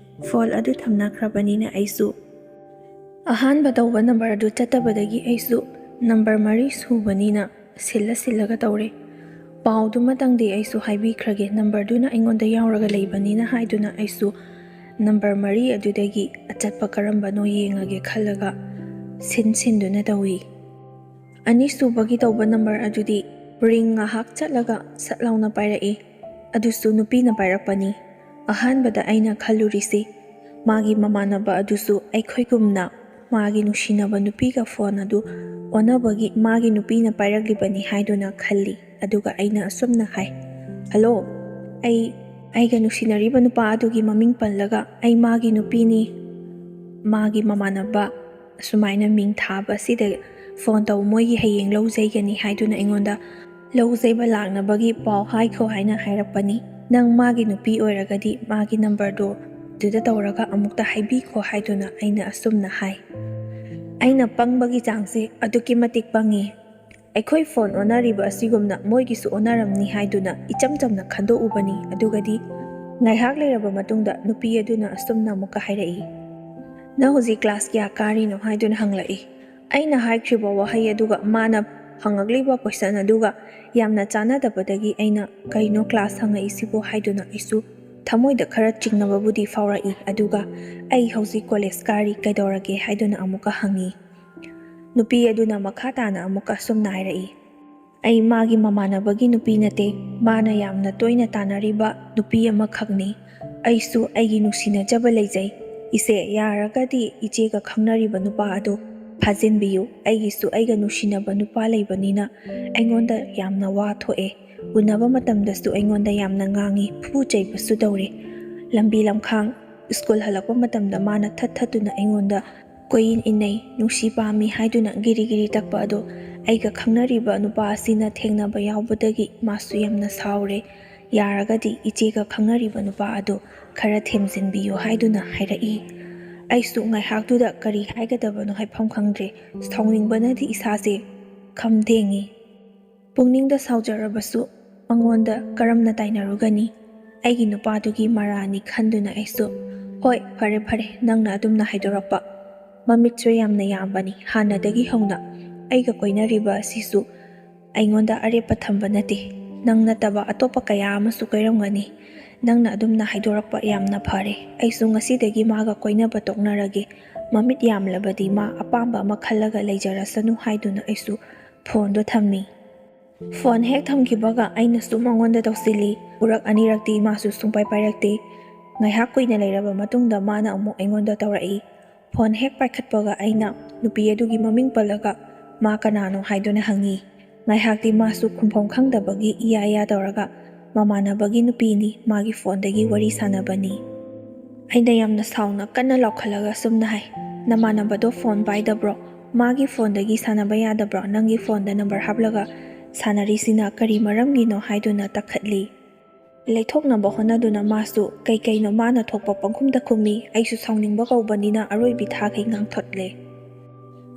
ꯐꯣꯟ ꯑꯗꯨ ꯊꯝꯅꯈ꯭ꯔꯕꯅꯤꯅ ꯑꯩꯁꯨ ꯑꯍꯥꯟꯕ ꯇꯧꯕ ꯅꯝꯕꯔ ꯑꯗꯨ ꯆꯠꯇꯕꯗꯒꯤ ꯑꯩꯁꯨ ꯅꯝꯕꯔ ꯃꯔꯤ ꯁꯨꯕꯅꯤꯅ ꯁꯤꯜꯂ ꯁꯤꯜꯂꯒ ꯇꯧꯔꯦ꯫ ꯄꯥꯎꯗꯨꯃꯇꯪꯗꯤ ꯑꯩꯁꯨ ꯍꯥꯏꯕꯤꯈ꯭ꯔꯒꯦ, ꯅꯝꯕꯔꯗꯨꯅ ꯑꯩꯉꯣꯟꯗ ꯌꯥꯎꯔꯒ ꯂꯩꯕꯅꯤꯅ ꯍꯥꯏꯗꯨꯅ ꯑꯩꯁꯨ ꯅꯝꯕꯔ ꯃꯔꯤ ꯑꯗꯨꯗꯒꯤ ꯑꯆꯠꯄ ꯀꯔꯝꯕꯅꯣ ꯌꯦꯡꯉꯒꯦ ꯈꯜꯂꯒ ꯁꯤꯟ ꯁꯤꯟꯗꯨꯅ ꯇꯧꯏ꯫ ꯑꯅꯤꯁꯨꯕꯒꯤ ꯇꯧꯕ ꯅꯝꯕꯔ ꯑꯗꯨꯗꯤ ꯔꯤꯡ ꯉꯥꯏꯍꯥꯛ ꯆꯠꯂꯒ ꯁꯠ ꯂꯥꯎꯅ ꯄꯥꯏꯔꯛꯏ꯫ ꯑꯗꯨꯁꯨ ꯅꯨꯄꯤꯅ ꯄꯥꯏꯔꯛꯄꯅꯤ꯫ ꯑꯍꯥꯟꯕꯗ ꯑꯩꯅ ꯈꯜꯂꯨꯔꯤꯁꯤ ꯃꯥꯒꯤ ꯃꯃꯥꯟꯅꯕ ꯑꯗꯨꯁꯨ ꯑꯩꯈꯣꯏꯒꯨꯝꯅ ꯃꯥꯒꯤ ꯅꯨꯡꯁꯤꯅꯕ ꯅꯨꯄꯤꯒ ꯐꯣꯟ ꯑꯗꯨ ꯑꯣꯟꯅꯕꯒꯤ ꯃꯥꯒꯤ ꯅꯨꯄꯤꯅ ꯄꯥꯏꯔꯛꯂꯤꯕꯅꯤ ꯍꯥꯏꯗꯨꯅ ꯈꯜꯂꯤ꯫ ꯑꯗꯨꯒ ꯑꯩꯅ ꯑꯁꯨꯝꯅ ꯍꯥꯏ, "ꯍꯜꯂꯣ, ꯑꯩ ꯑꯩꯒ ꯅꯨꯡꯁꯤꯅꯔꯤꯕ ꯅꯨꯄꯥ ꯑꯗꯨꯒꯤ ꯃꯃꯤꯡ ꯄꯜꯂꯒ ꯑꯩ ꯃꯥꯒꯤ ꯅꯨꯄꯤꯅꯤ, ꯃꯥꯒꯤ ꯃꯃꯥꯟꯅꯕ ꯑꯁꯨꯃꯥꯏꯅ ꯃꯤꯡ ꯊꯥꯕ ꯑꯁꯤꯗ ꯐꯣꯟ ꯇꯧ, ꯃꯣꯏꯒꯤ ꯍꯌꯦꯡ ꯂꯧꯖꯩꯒꯅꯤ" ꯍꯥꯏꯗꯨꯅ ꯑꯩꯉꯣꯟꯗ ꯂꯧꯖꯩꯕ ꯂꯥꯛꯅꯕꯒꯤ ꯄꯥꯎ ꯍꯥꯏꯈꯣ ꯍꯥꯏꯅ ꯍꯥꯏꯔꯛꯄꯅꯤ꯫ "ꯅꯪ ꯃꯥꯒꯤ ꯅꯨꯄꯤ ꯑꯣꯏꯔꯒꯗꯤ ꯃꯥꯒꯤ ꯅꯝꯕꯔꯗꯣ ꯑꯗꯨꯗ ꯇꯧꯔꯒ ꯑꯃꯨꯛꯇ ꯍꯥꯏꯕꯤꯈꯣ" ꯍꯥꯏꯗꯨꯅ ꯑꯩꯅ ꯑꯁꯨꯝꯅ ꯍꯥꯏ꯫ ꯑꯩꯅ ꯄꯪꯕꯒꯤ ꯆꯥꯡꯁꯦ ꯑꯗꯨꯛꯀꯤ ꯃꯇꯤꯛ ꯄꯪꯉꯤ꯫ ꯑꯩꯈꯣꯏ ꯐꯣꯟ ꯑꯣꯟꯅꯔꯤꯕ ꯑꯁꯤꯒꯨꯝꯅ ꯃꯣꯏꯒꯤꯁꯨ ꯑꯣꯟꯅꯔꯝꯅꯤ ꯍꯥꯏꯗꯨꯅ ꯏꯆꯝ ꯆꯝꯅ ꯈꯟꯗꯣꯛꯎꯕꯅꯤ꯫ ꯑꯗꯨꯒꯗꯤ ꯉꯥꯏꯍꯥꯛ ꯂꯩꯔꯕ ꯃꯇꯨꯡꯗ ꯅꯨꯄꯤ ꯑꯗꯨꯅ ꯑꯁꯨꯝꯅ ꯑꯃꯨꯛꯀ ꯍꯥꯏꯔꯛꯏ, "ꯅꯪ ꯍꯧꯖꯤꯛ ꯀ꯭ꯂꯥꯁ ꯀꯌꯥ ꯀꯥꯔꯤꯅꯣ?" ꯍꯥꯏꯗꯨꯅ ꯍꯪꯂꯛꯏ꯫ ꯑꯩꯅ ꯍꯥꯏꯈ꯭ꯔꯤꯕ ꯋꯥꯍꯩ ꯑꯗꯨꯒ ꯃꯥꯅ ꯍꯪꯉꯛꯂꯤꯕ ꯀꯣꯏꯁꯟ ꯑꯗꯨꯒ ꯌꯥꯝꯅ ꯆꯥꯟꯅꯗꯕꯗꯒꯤ ꯑꯩꯅ "ꯀꯩꯅꯣ ꯀ꯭ꯂꯥꯁ ꯍꯪꯉꯛꯏꯁꯤꯕꯨ?" ꯍꯥꯏꯗꯨꯅ ꯑꯩꯁꯨ ꯊꯃꯣꯏꯗ ꯈꯔ ꯆꯤꯡꯅꯕꯕꯨꯗꯤ ꯐꯥꯎꯔꯛꯏ꯫ ꯑꯗꯨꯒ "ꯑꯩ ꯍꯧꯖꯤꯛ ꯀꯣꯂꯦꯖ ꯀꯥꯔꯤ, ꯀꯩꯗꯧꯔꯒꯦ?" ꯍꯥꯏꯗꯨꯅ ꯑꯃꯨꯛꯀ ꯍꯪꯉꯤ꯫ ꯅꯨꯄꯤ ꯑꯗꯨꯅ ꯃꯈꯥ ꯇꯥꯅ ꯑꯃꯨꯛꯀ ꯑꯁꯨꯝꯅ ꯍꯥꯏꯔꯛꯏ, "ꯑꯩ ꯃꯥꯒꯤ ꯃꯃꯥꯟꯅꯕꯒꯤ ꯅꯨꯄꯤ ꯅꯠꯇꯦ, ꯃꯥꯅ ꯌꯥꯝꯅ ꯇꯣꯏꯅ ꯇꯥꯟꯅꯔꯤꯕ ꯅꯨꯄꯤ ꯑꯃꯈꯛꯅꯤ꯫ ꯑꯩꯁꯨ ꯑꯩꯒꯤ ꯅꯨꯡꯁꯤꯅꯖꯕ ꯂꯩꯖꯩ꯫ ꯏꯆꯦ, ꯌꯥꯔꯒꯗꯤ ꯏꯆꯦꯒ ꯈꯪꯅꯔꯤꯕ ꯅꯨꯄꯥ ꯑꯗꯨ ꯐꯥꯖꯤꯟꯕꯤꯌꯨ꯫ ꯑꯩꯒꯤꯁꯨ ꯑꯩꯒ ꯅꯨꯡꯁꯤꯅꯕ ꯅꯨꯄꯥ ꯂꯩꯕꯅꯤꯅ ꯑꯩꯉꯣꯟꯗ ꯌꯥꯝꯅ ꯋꯥ ꯊꯣꯛꯑꯦ꯫ ꯎꯅꯕ ꯃꯇꯝꯗꯁꯨ ꯑꯩꯉꯣꯟꯗ ꯌꯥꯝꯅ ꯉꯥꯡꯉꯤ, ꯐꯨ ꯆꯩꯕꯁꯨ ꯇꯧꯔꯦ꯫ ꯂꯝꯕꯤ ꯂꯝꯈꯥꯡ, ꯁ꯭ꯀꯨꯜ ꯍꯜꯂꯛꯄ ꯃꯇꯝꯗ ꯃꯥꯅ ꯊꯠ ꯊꯠꯇꯨꯅ ꯑꯩꯉꯣꯟꯗ ꯀꯣꯏꯏꯟ ꯏꯟꯅꯩ, ꯅꯨꯡꯁꯤ ꯄꯥꯝꯃꯤ ꯍꯥꯏꯗꯨꯅ ꯒꯤꯔꯤ ꯒꯤꯔꯤ ꯇꯛꯄ ꯑꯗꯣ ꯑꯩꯒ ꯈꯪꯅꯔꯤꯕ ꯅꯨꯄꯥ ꯑꯁꯤꯅ ꯊꯦꯡꯅꯕ ꯌꯥꯎꯕꯗꯒꯤ ꯃꯥꯁꯨ ꯌꯥꯝꯅ ꯁꯥꯎꯔꯦ꯫ ꯌꯥꯔꯒꯗꯤ ꯏꯆꯦꯒ ꯈꯪꯅꯔꯤꯕ ꯅꯨꯄꯥ ꯑꯗꯨ ꯈꯔ ꯊꯦꯝꯖꯤꯟꯕꯤꯌꯨ" ꯍꯥꯏꯗꯨꯅ ꯍꯥꯏꯔꯛꯏ꯫ ꯑꯩꯁꯨ ꯉꯥꯏꯍꯥꯛꯇꯨꯗ ꯀꯔꯤ ꯍꯥꯏꯒꯗꯕꯅꯣ ꯍꯥꯏꯐꯝ ꯈꯪꯗ꯭ꯔꯦ꯫ ꯁꯥꯎꯅꯤꯡꯕꯅꯗꯤ ꯏꯁꯥꯁꯦ ꯈꯝ ꯊꯦꯡꯉꯤ꯫ ꯄꯨꯛꯅꯤꯡꯗ ꯁꯥꯎꯖꯔꯕꯁꯨ ꯃꯉꯣꯟꯗ ꯀꯔꯝꯅ ꯇꯥꯏꯅꯔꯨꯒꯅꯤ? ꯑꯩꯒꯤ ꯅꯨꯄꯥꯗꯨꯒꯤ ꯃꯔꯥꯅꯤ ꯈꯟꯗꯨꯅ ꯑꯩꯁꯨ, "ꯍꯣꯏ, ꯐꯔꯦ ꯐꯔꯦ, ꯅꯪꯅ ꯑꯗꯨꯝꯅ ꯍꯥꯏꯗꯣꯔꯛꯄ꯫ ꯃꯃꯤꯠꯁꯨ ꯌꯥꯝꯅ ꯌꯥꯝꯕꯅꯤ꯫ ꯍꯥꯟꯅꯗꯒꯤ ꯍꯧꯅ ꯑꯩꯒ ꯀꯣꯏꯅꯔꯤꯕ ꯑꯁꯤꯁꯨ ꯑꯩꯉꯣꯟꯗ ꯑꯔꯦꯞꯄ ꯊꯝꯕ ꯅꯠꯇꯦ꯫ ꯅꯪ ꯅꯠꯇꯕ ꯑꯇꯣꯞꯄ ꯀꯌꯥ ꯑꯃꯁꯨ ꯀꯣꯏꯔꯝꯒꯅꯤ꯫ ꯅꯪꯅ ꯑꯗꯨꯝꯅ ꯍꯥꯏꯗꯣꯔꯛꯄ ꯌꯥꯝꯅ ꯐꯔꯦ꯫ ꯑꯩꯁꯨ ꯉꯁꯤꯗꯒꯤ ꯃꯥꯒ ꯀꯣꯏꯅꯕ ꯇꯣꯛꯅꯔꯒꯦ꯫ ꯃꯃꯤꯠ ꯌꯥꯝꯂꯕꯗꯤ ꯃꯥ ꯑꯄꯥꯝꯕ ꯑꯃ ꯈꯜꯂꯒ ꯂꯩꯖꯔꯁꯅꯨ ꯍꯥꯏꯗꯨꯅ ꯑꯩꯁꯨ ꯐꯣꯟꯗꯣ ꯊꯝꯃꯤ꯫ ꯐꯣꯟ ꯍꯦꯛ ꯊꯝꯈꯤꯕꯒ ꯑꯩꯅꯁꯨ ꯃꯉꯣꯟꯗ ꯇꯧꯁꯤꯜꯂꯤ꯫ ꯄꯨꯔꯛ ꯑꯅꯤꯔꯛꯇꯤ ꯃꯥꯁꯨ ꯁꯨꯡꯄꯥꯏ ꯄꯥꯏꯔꯛꯇꯦ꯫ ꯉꯥꯏꯍꯥꯛ ꯀꯨꯏꯅ ꯂꯩꯔꯕ ꯃꯇꯨꯡꯗ ꯃꯥꯅ ꯑꯃꯨꯛ ꯑꯩꯉꯣꯟꯗ ꯇꯧꯔꯛꯏ꯫ ꯐꯣꯟ ꯍꯦꯛ ꯄꯥꯏꯈꯠꯄꯒ ꯑꯩꯅ ꯅꯨꯄꯤ ꯑꯗꯨꯒꯤ ꯃꯃꯤꯡ ꯄꯜꯂꯒ ꯃꯥ ꯀꯅꯥꯅꯣ ꯍꯥꯏꯗꯨꯅ ꯍꯪꯉꯤ꯫ ꯉꯥꯏꯍꯥꯛꯇꯤ ꯃꯥꯁꯨ ꯈꯨꯝꯐꯝ ꯈꯪꯗꯕꯒꯤ ꯏꯌꯥ ꯏꯌꯥ ꯇꯧꯔꯒ ꯃꯃꯥꯟꯅꯕꯒꯤ ꯅꯨꯄꯤꯅꯤ, ꯃꯥꯒꯤ ꯐꯣꯟꯗꯒꯤ ꯋꯥꯔꯤ ꯁꯥꯟꯅꯕꯅꯤ꯫ ꯑꯩꯅ ꯌꯥꯝꯅ ꯁꯥꯎꯅ ꯀꯟꯅ ꯂꯥꯎꯈꯠꯂꯒ ꯁꯨꯝꯅ ꯍꯥꯏ, "ꯅꯃꯥꯟꯅꯕꯗꯣ ꯐꯣꯟ ꯄꯥꯏꯗꯕ꯭ꯔꯣ? ꯃꯥꯒꯤ ꯐꯣꯟꯗꯒꯤ ꯁꯥꯟꯅꯕ ꯌꯥꯗꯕ꯭ꯔꯣ? ꯅꯪꯒꯤ ꯐꯣꯟꯗ ꯅꯝꯕꯔ ꯍꯥꯞꯂꯒ ꯁꯥꯟꯅꯔꯤꯁꯤꯅ ꯀꯔꯤ ꯃꯔꯝꯒꯤꯅꯣ?" ꯍꯥꯏꯗꯨꯅ ꯇꯛꯈꯠꯂꯤ꯫ ꯂꯩꯊꯣꯛꯅꯕ ꯍꯣꯠꯅꯗꯨꯅ ꯃꯥꯁꯨ ꯀꯩ ꯀꯩꯅꯣ ꯃꯥꯅ ꯊꯣꯛꯄ ꯄꯪꯈꯨꯝꯗ ꯈꯨꯝꯃꯤ꯫ ꯑꯩꯁꯨ ꯁꯥꯎꯅꯤꯡꯕ ꯀꯧꯕꯅꯤꯅ ꯑꯔꯣꯏꯕꯤ ꯊꯥꯈꯩ ꯉꯥꯡꯊꯠꯂꯦ꯫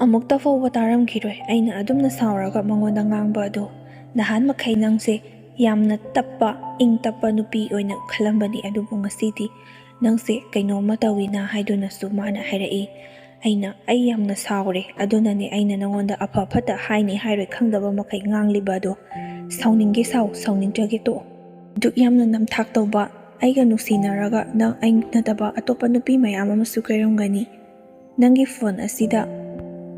ꯑꯃꯨꯛꯇ ꯐꯥꯎꯕ ꯇꯥꯔꯝꯈꯤꯔꯣꯏ ꯑꯩꯅ ꯑꯗꯨꯝꯅ ꯁꯥꯎꯔꯒ ꯃꯉꯣꯟꯗ ꯉꯥꯡꯕ ꯑꯗꯨ꯫ ꯅꯍꯥꯟ ꯃꯈꯩ ꯅꯪꯁꯦ ꯌꯥꯝꯅ ꯇꯞꯄ, ꯏꯪ ꯇꯞꯄ ꯅꯨꯄꯤ ꯑꯣꯏꯅ ꯈꯜꯂꯝꯕꯅꯤ, ꯑꯗꯨꯕꯨ ꯉꯁꯤꯗꯤ ꯅꯪꯁꯦ ꯀꯩꯅꯣꯝꯃ ꯇꯧꯏꯅ ꯍꯥꯏꯗꯨꯅꯁꯨ ꯃꯥꯅ ꯍꯥꯏꯔꯛꯏ꯫ ꯑꯩꯅ, "ꯑꯩ ꯌꯥꯝꯅ ꯁꯥꯎꯔꯦ, ꯑꯗꯨꯅꯅꯦ ꯑꯩꯅ ꯅꯉꯣꯟꯗ ꯑꯐ ꯐꯠꯇ ꯍꯥꯏꯅꯤ ꯍꯥꯏꯔꯣꯏ ꯈꯪꯗꯕ ꯃꯈꯩ ꯉꯥꯡꯂꯤꯕ ꯑꯗꯣ꯫ ꯁꯥꯎꯅꯤꯡꯒꯦ ꯁꯥꯎ, ꯁꯥꯎꯅꯤꯡꯗ꯭ꯔꯒꯦ ꯇꯣꯛꯑꯣ꯫ ꯑꯗꯨꯛ ꯌꯥꯝꯅ ꯅꯝꯊꯥꯛ ꯇꯧꯕ, ꯑꯩꯒ ꯅꯨꯡꯁꯤꯅꯔꯒ ꯅꯪ ꯑꯩ ꯅꯠꯇꯕ ꯑꯇꯣꯞꯄ ꯅꯨꯄꯤ ꯃꯌꯥꯝ ꯑꯃꯁꯨ ꯀꯣꯏꯔꯝꯒꯅꯤ꯫ ꯅꯪꯒꯤ ꯐꯣꯟ ꯑꯁꯤꯗ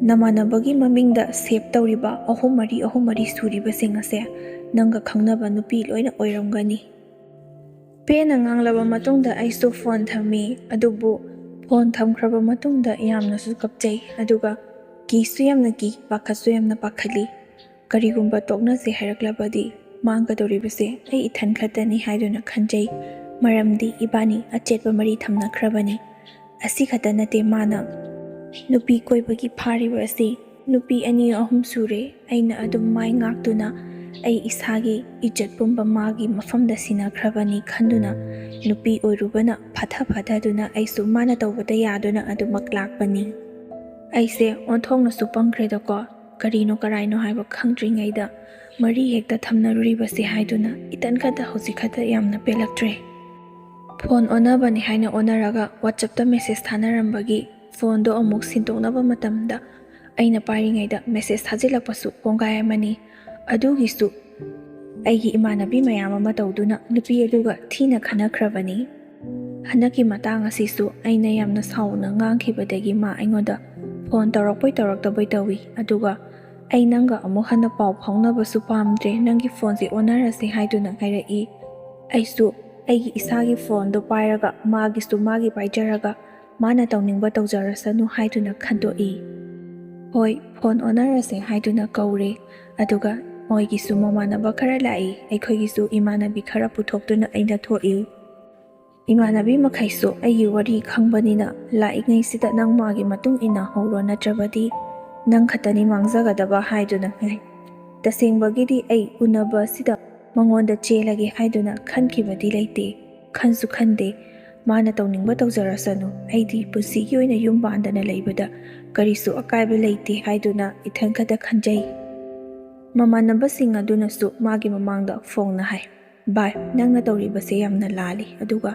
ꯅꯃꯥꯟꯅꯕꯒꯤ ꯃꯃꯤꯡꯗ ꯁꯦꯞ ꯇꯧꯔꯤꯕ ꯑꯍꯨꯝ ꯃꯔꯤ, ꯑꯍꯨꯝ ꯃꯔꯤ ꯁꯨꯔꯤꯕꯁꯤꯡ ꯑꯁꯦ ꯅꯪꯒ ꯈꯪꯅꯕ ꯅꯨꯄꯤ ꯂꯣꯏꯅ ꯑꯣꯏꯔꯝꯒꯅꯤ꯫" ꯄꯦꯟꯅ ꯉꯥꯡꯂꯕ ꯃꯇꯨꯡꯗ ꯑꯩꯁꯨ ꯐꯣꯟ ꯊꯝꯃꯤ꯫ ꯑꯗꯨꯕꯨ ꯐꯣꯟ ꯊꯝꯈ꯭ꯔꯕ ꯃꯇꯨꯡꯗ ꯌꯥꯝꯅꯁꯨ ꯀꯞꯆꯩ, ꯑꯗꯨꯒ ꯀꯤꯁꯨ ꯌꯥꯝꯅ ꯀꯤ, ꯄꯥꯈꯠꯁꯨ ꯌꯥꯝꯅ ꯄꯥꯈꯠꯂꯤ꯫ ꯀꯔꯤꯒꯨꯝꯕ ꯇꯣꯛꯅꯁꯦ ꯍꯥꯏꯔꯛꯂꯕꯗꯤ ꯃꯥꯡꯒꯗꯧꯔꯤꯕꯁꯦ ꯑꯩ ꯏꯊꯟ ꯈꯛꯇꯅꯤ ꯍꯥꯏꯗꯨꯅ ꯈꯟꯖꯩ꯫ ꯃꯔꯝꯗꯤ ꯏꯕꯥꯅꯤ ꯑꯆꯦꯠꯄ ꯃꯔꯤ ꯊꯝꯅꯈ꯭ꯔꯕꯅꯤ꯫ ꯑꯁꯤ ꯈꯛꯇ ꯅꯠꯇꯦ, ꯃꯥꯅ ꯅꯨꯄꯤ ꯀꯣꯏꯕꯒꯤ ꯐꯥꯔꯤꯕ ꯑꯁꯤ ꯅꯨꯄꯤ ꯑꯅꯤ ꯑꯍꯨꯝ ꯁꯨꯔꯦ꯫ ꯑꯩꯅ ꯑꯗꯨꯝ ꯃꯥꯏ ꯉꯥꯛꯇꯨꯅ ꯑꯩ ꯏꯁꯥꯒꯤ ꯏꯖꯠ ꯄꯨꯝꯕ ꯃꯥꯒꯤ ꯃꯐꯝꯗ ꯁꯤꯟꯅꯈ꯭ꯔꯕꯅꯤ ꯈꯟꯗꯨꯅ ꯅꯨꯄꯤ ꯑꯣꯏꯔꯨꯕꯅ ꯐꯊ ꯐꯊꯗꯨꯅ ꯑꯩꯁꯨ ꯃꯥꯅ ꯇꯧꯕꯗ ꯌꯥꯗꯨꯅ ꯑꯗꯨꯃꯛ ꯂꯥꯛꯄꯅꯤ꯫ ꯑꯩꯁꯦ ꯑꯣꯟꯊꯣꯛꯅꯁꯨ ꯄꯪꯈ꯭ꯔꯦꯗꯀꯣ꯫ ꯀꯔꯤꯅꯣ ꯀꯔꯥꯏꯅꯣ ꯍꯥꯏꯕ ꯈꯪꯗ꯭ꯔꯤꯉꯩꯗ ꯃꯔꯤ ꯍꯦꯛꯇ ꯊꯝꯅꯔꯨꯔꯤꯕꯁꯦ ꯍꯥꯏꯗꯨꯅ ꯏꯇꯟ ꯈꯛꯇ ꯍꯧꯖꯤꯛ ꯈꯛꯇ ꯌꯥꯝꯅ ꯄꯦꯜꯂꯛꯇ꯭ꯔꯦ꯫ ꯐꯣꯟ ꯑꯣꯟꯅꯕꯅꯤ ꯍꯥꯏꯅ ꯑꯣꯟꯅꯔꯒ WhatsApp-ꯇ message ꯊꯥꯅꯔꯝꯕꯒꯤ ꯐꯣꯟꯗꯣ ꯑꯃꯨꯛ ꯁꯤꯟꯗꯣꯛꯅꯕ ꯃꯇꯝꯗ ꯑꯩꯅ ꯄꯥꯏꯔꯤꯉꯩꯗ ꯃꯦꯁꯦꯖ ꯊꯥꯖꯤꯜꯂꯛꯄꯁꯨ ꯀꯣꯡꯒꯥꯏ ꯑꯃꯅꯤ꯫ ꯑꯗꯨꯒꯤꯁꯨ ꯑꯩꯒꯤ ꯏꯃꯥꯟꯅꯕꯤ ꯃꯌꯥꯝ ꯑꯃ ꯇꯧꯗꯨꯅ ꯅꯨꯄꯤ ꯑꯗꯨꯒ ꯊꯤꯅ ꯈꯟꯅꯈ꯭ꯔꯕꯅꯤ꯫ ꯍꯟꯗꯛꯀꯤ ꯃꯇꯥꯡ ꯑꯁꯤꯁꯨ ꯑꯩꯅ ꯌꯥꯝꯅ ꯁꯥꯎꯅ ꯉꯥꯡꯈꯤꯕꯗꯒꯤ ꯃꯥ ꯑꯩꯉꯣꯟꯗ ꯐꯣꯟ ꯇꯧꯔꯛꯄꯣꯏ ꯇꯧꯔꯛꯇꯕꯣꯏ ꯇꯧꯏ, ꯑꯗꯨꯒ ꯑꯩ ꯅꯪꯒ ꯑꯃꯨꯛ ꯍꯟꯅ ꯄꯥꯎ ꯐꯥꯎꯅꯕꯁꯨ ꯄꯥꯝꯗ꯭ꯔꯦ, ꯅꯪꯒꯤ ꯐꯣꯟꯁꯦ ꯑꯣꯟꯅꯔꯁꯦ ꯍꯥꯏꯗꯨꯅ ꯍꯥꯏꯔꯛꯏ꯫ ꯑꯩꯁꯨ ꯑꯩꯒꯤ ꯏꯁꯥꯒꯤ ꯐꯣꯟꯗꯣ ꯄꯥꯏꯔꯒ ꯃꯥꯒꯤꯁꯨ ꯃꯥꯒꯤ ꯄꯥꯏꯖꯔꯒ ꯃꯥꯅ ꯇꯧꯅꯤꯡꯕ ꯇꯧꯖꯔꯁꯅꯨ ꯍꯥꯏꯗꯨꯅ ꯈꯟꯗꯣꯛꯏ꯫ ꯍꯣꯏ, ꯐꯣꯟ ꯑꯣꯟꯅꯔꯁꯦ ꯍꯥꯏꯗꯨꯅ ꯀꯧꯔꯦ꯫ ꯑꯗꯨꯒ ꯃꯣꯏꯒꯤꯁꯨ ꯃꯃꯥꯟꯅꯕ ꯈꯔ ꯂꯥꯛꯏ, ꯑꯩꯈꯣꯏꯒꯤꯁꯨ ꯏꯃꯥꯟꯅꯕꯤ ꯈꯔ ꯄꯨꯊꯣꯛꯇꯨꯅ ꯑꯩꯅ ꯊꯣꯛꯏ꯫ ꯏꯃꯥꯟꯅꯕꯤ ꯃꯈꯩꯁꯨ ꯑꯩꯒꯤ ꯋꯥꯔꯤ ꯈꯪꯕꯅꯤꯅ ꯂꯥꯛꯏꯉꯩꯁꯤꯗ ꯅꯪ ꯃꯥꯒꯤ ꯃꯇꯨꯡ ꯏꯟꯅ ꯍꯧꯔꯣ, ꯅꯠꯇ꯭ꯔꯕꯗꯤ ꯅꯪ ꯈꯛꯇꯅꯤ ꯃꯥꯡꯖꯒꯗꯕ ꯍꯥꯏꯗꯨꯅ ꯍꯥꯏ꯫ ꯇꯁꯦꯡꯕꯒꯤꯗꯤ ꯑꯩ ꯎꯅꯕ ꯑꯁꯤꯗ ꯃꯉꯣꯟꯗ ꯆꯦꯜꯂꯒꯦ ꯍꯥꯏꯗꯨꯅ ꯈꯟꯈꯤꯕꯗꯤ ꯂꯩꯇꯦ, ꯈꯟꯁꯨ ꯈꯟꯗꯦ꯫ ꯃꯥꯅ ꯇꯧꯅꯤꯡꯕ ꯇꯧꯖꯔꯁꯅꯨ, ꯑꯩꯗꯤ ꯄꯨꯟꯁꯤꯒꯤ ꯑꯣꯏꯅ ꯌꯨꯝ ꯄꯥꯟꯗꯅ ꯂꯩꯕꯗ ꯀꯔꯤꯁꯨ ꯑꯀꯥꯏꯕ ꯂꯩꯇꯦ ꯍꯥꯏꯗꯨꯅ ꯏꯊꯟ ꯈꯛꯇ ꯈꯟꯖꯩ꯫ ꯃꯃꯥꯟꯅꯕꯁꯤꯡ ꯑꯗꯨꯅꯁꯨ ꯃꯥꯒꯤ ꯃꯃꯥꯡꯗ ꯐꯣꯡꯅ ꯍꯥꯏ, "ꯚꯥꯏ, ꯅꯪꯅ ꯇꯧꯔꯤꯕꯁꯦ ꯌꯥꯝꯅ ꯂꯥꯜꯂꯤ, ꯑꯗꯨꯒ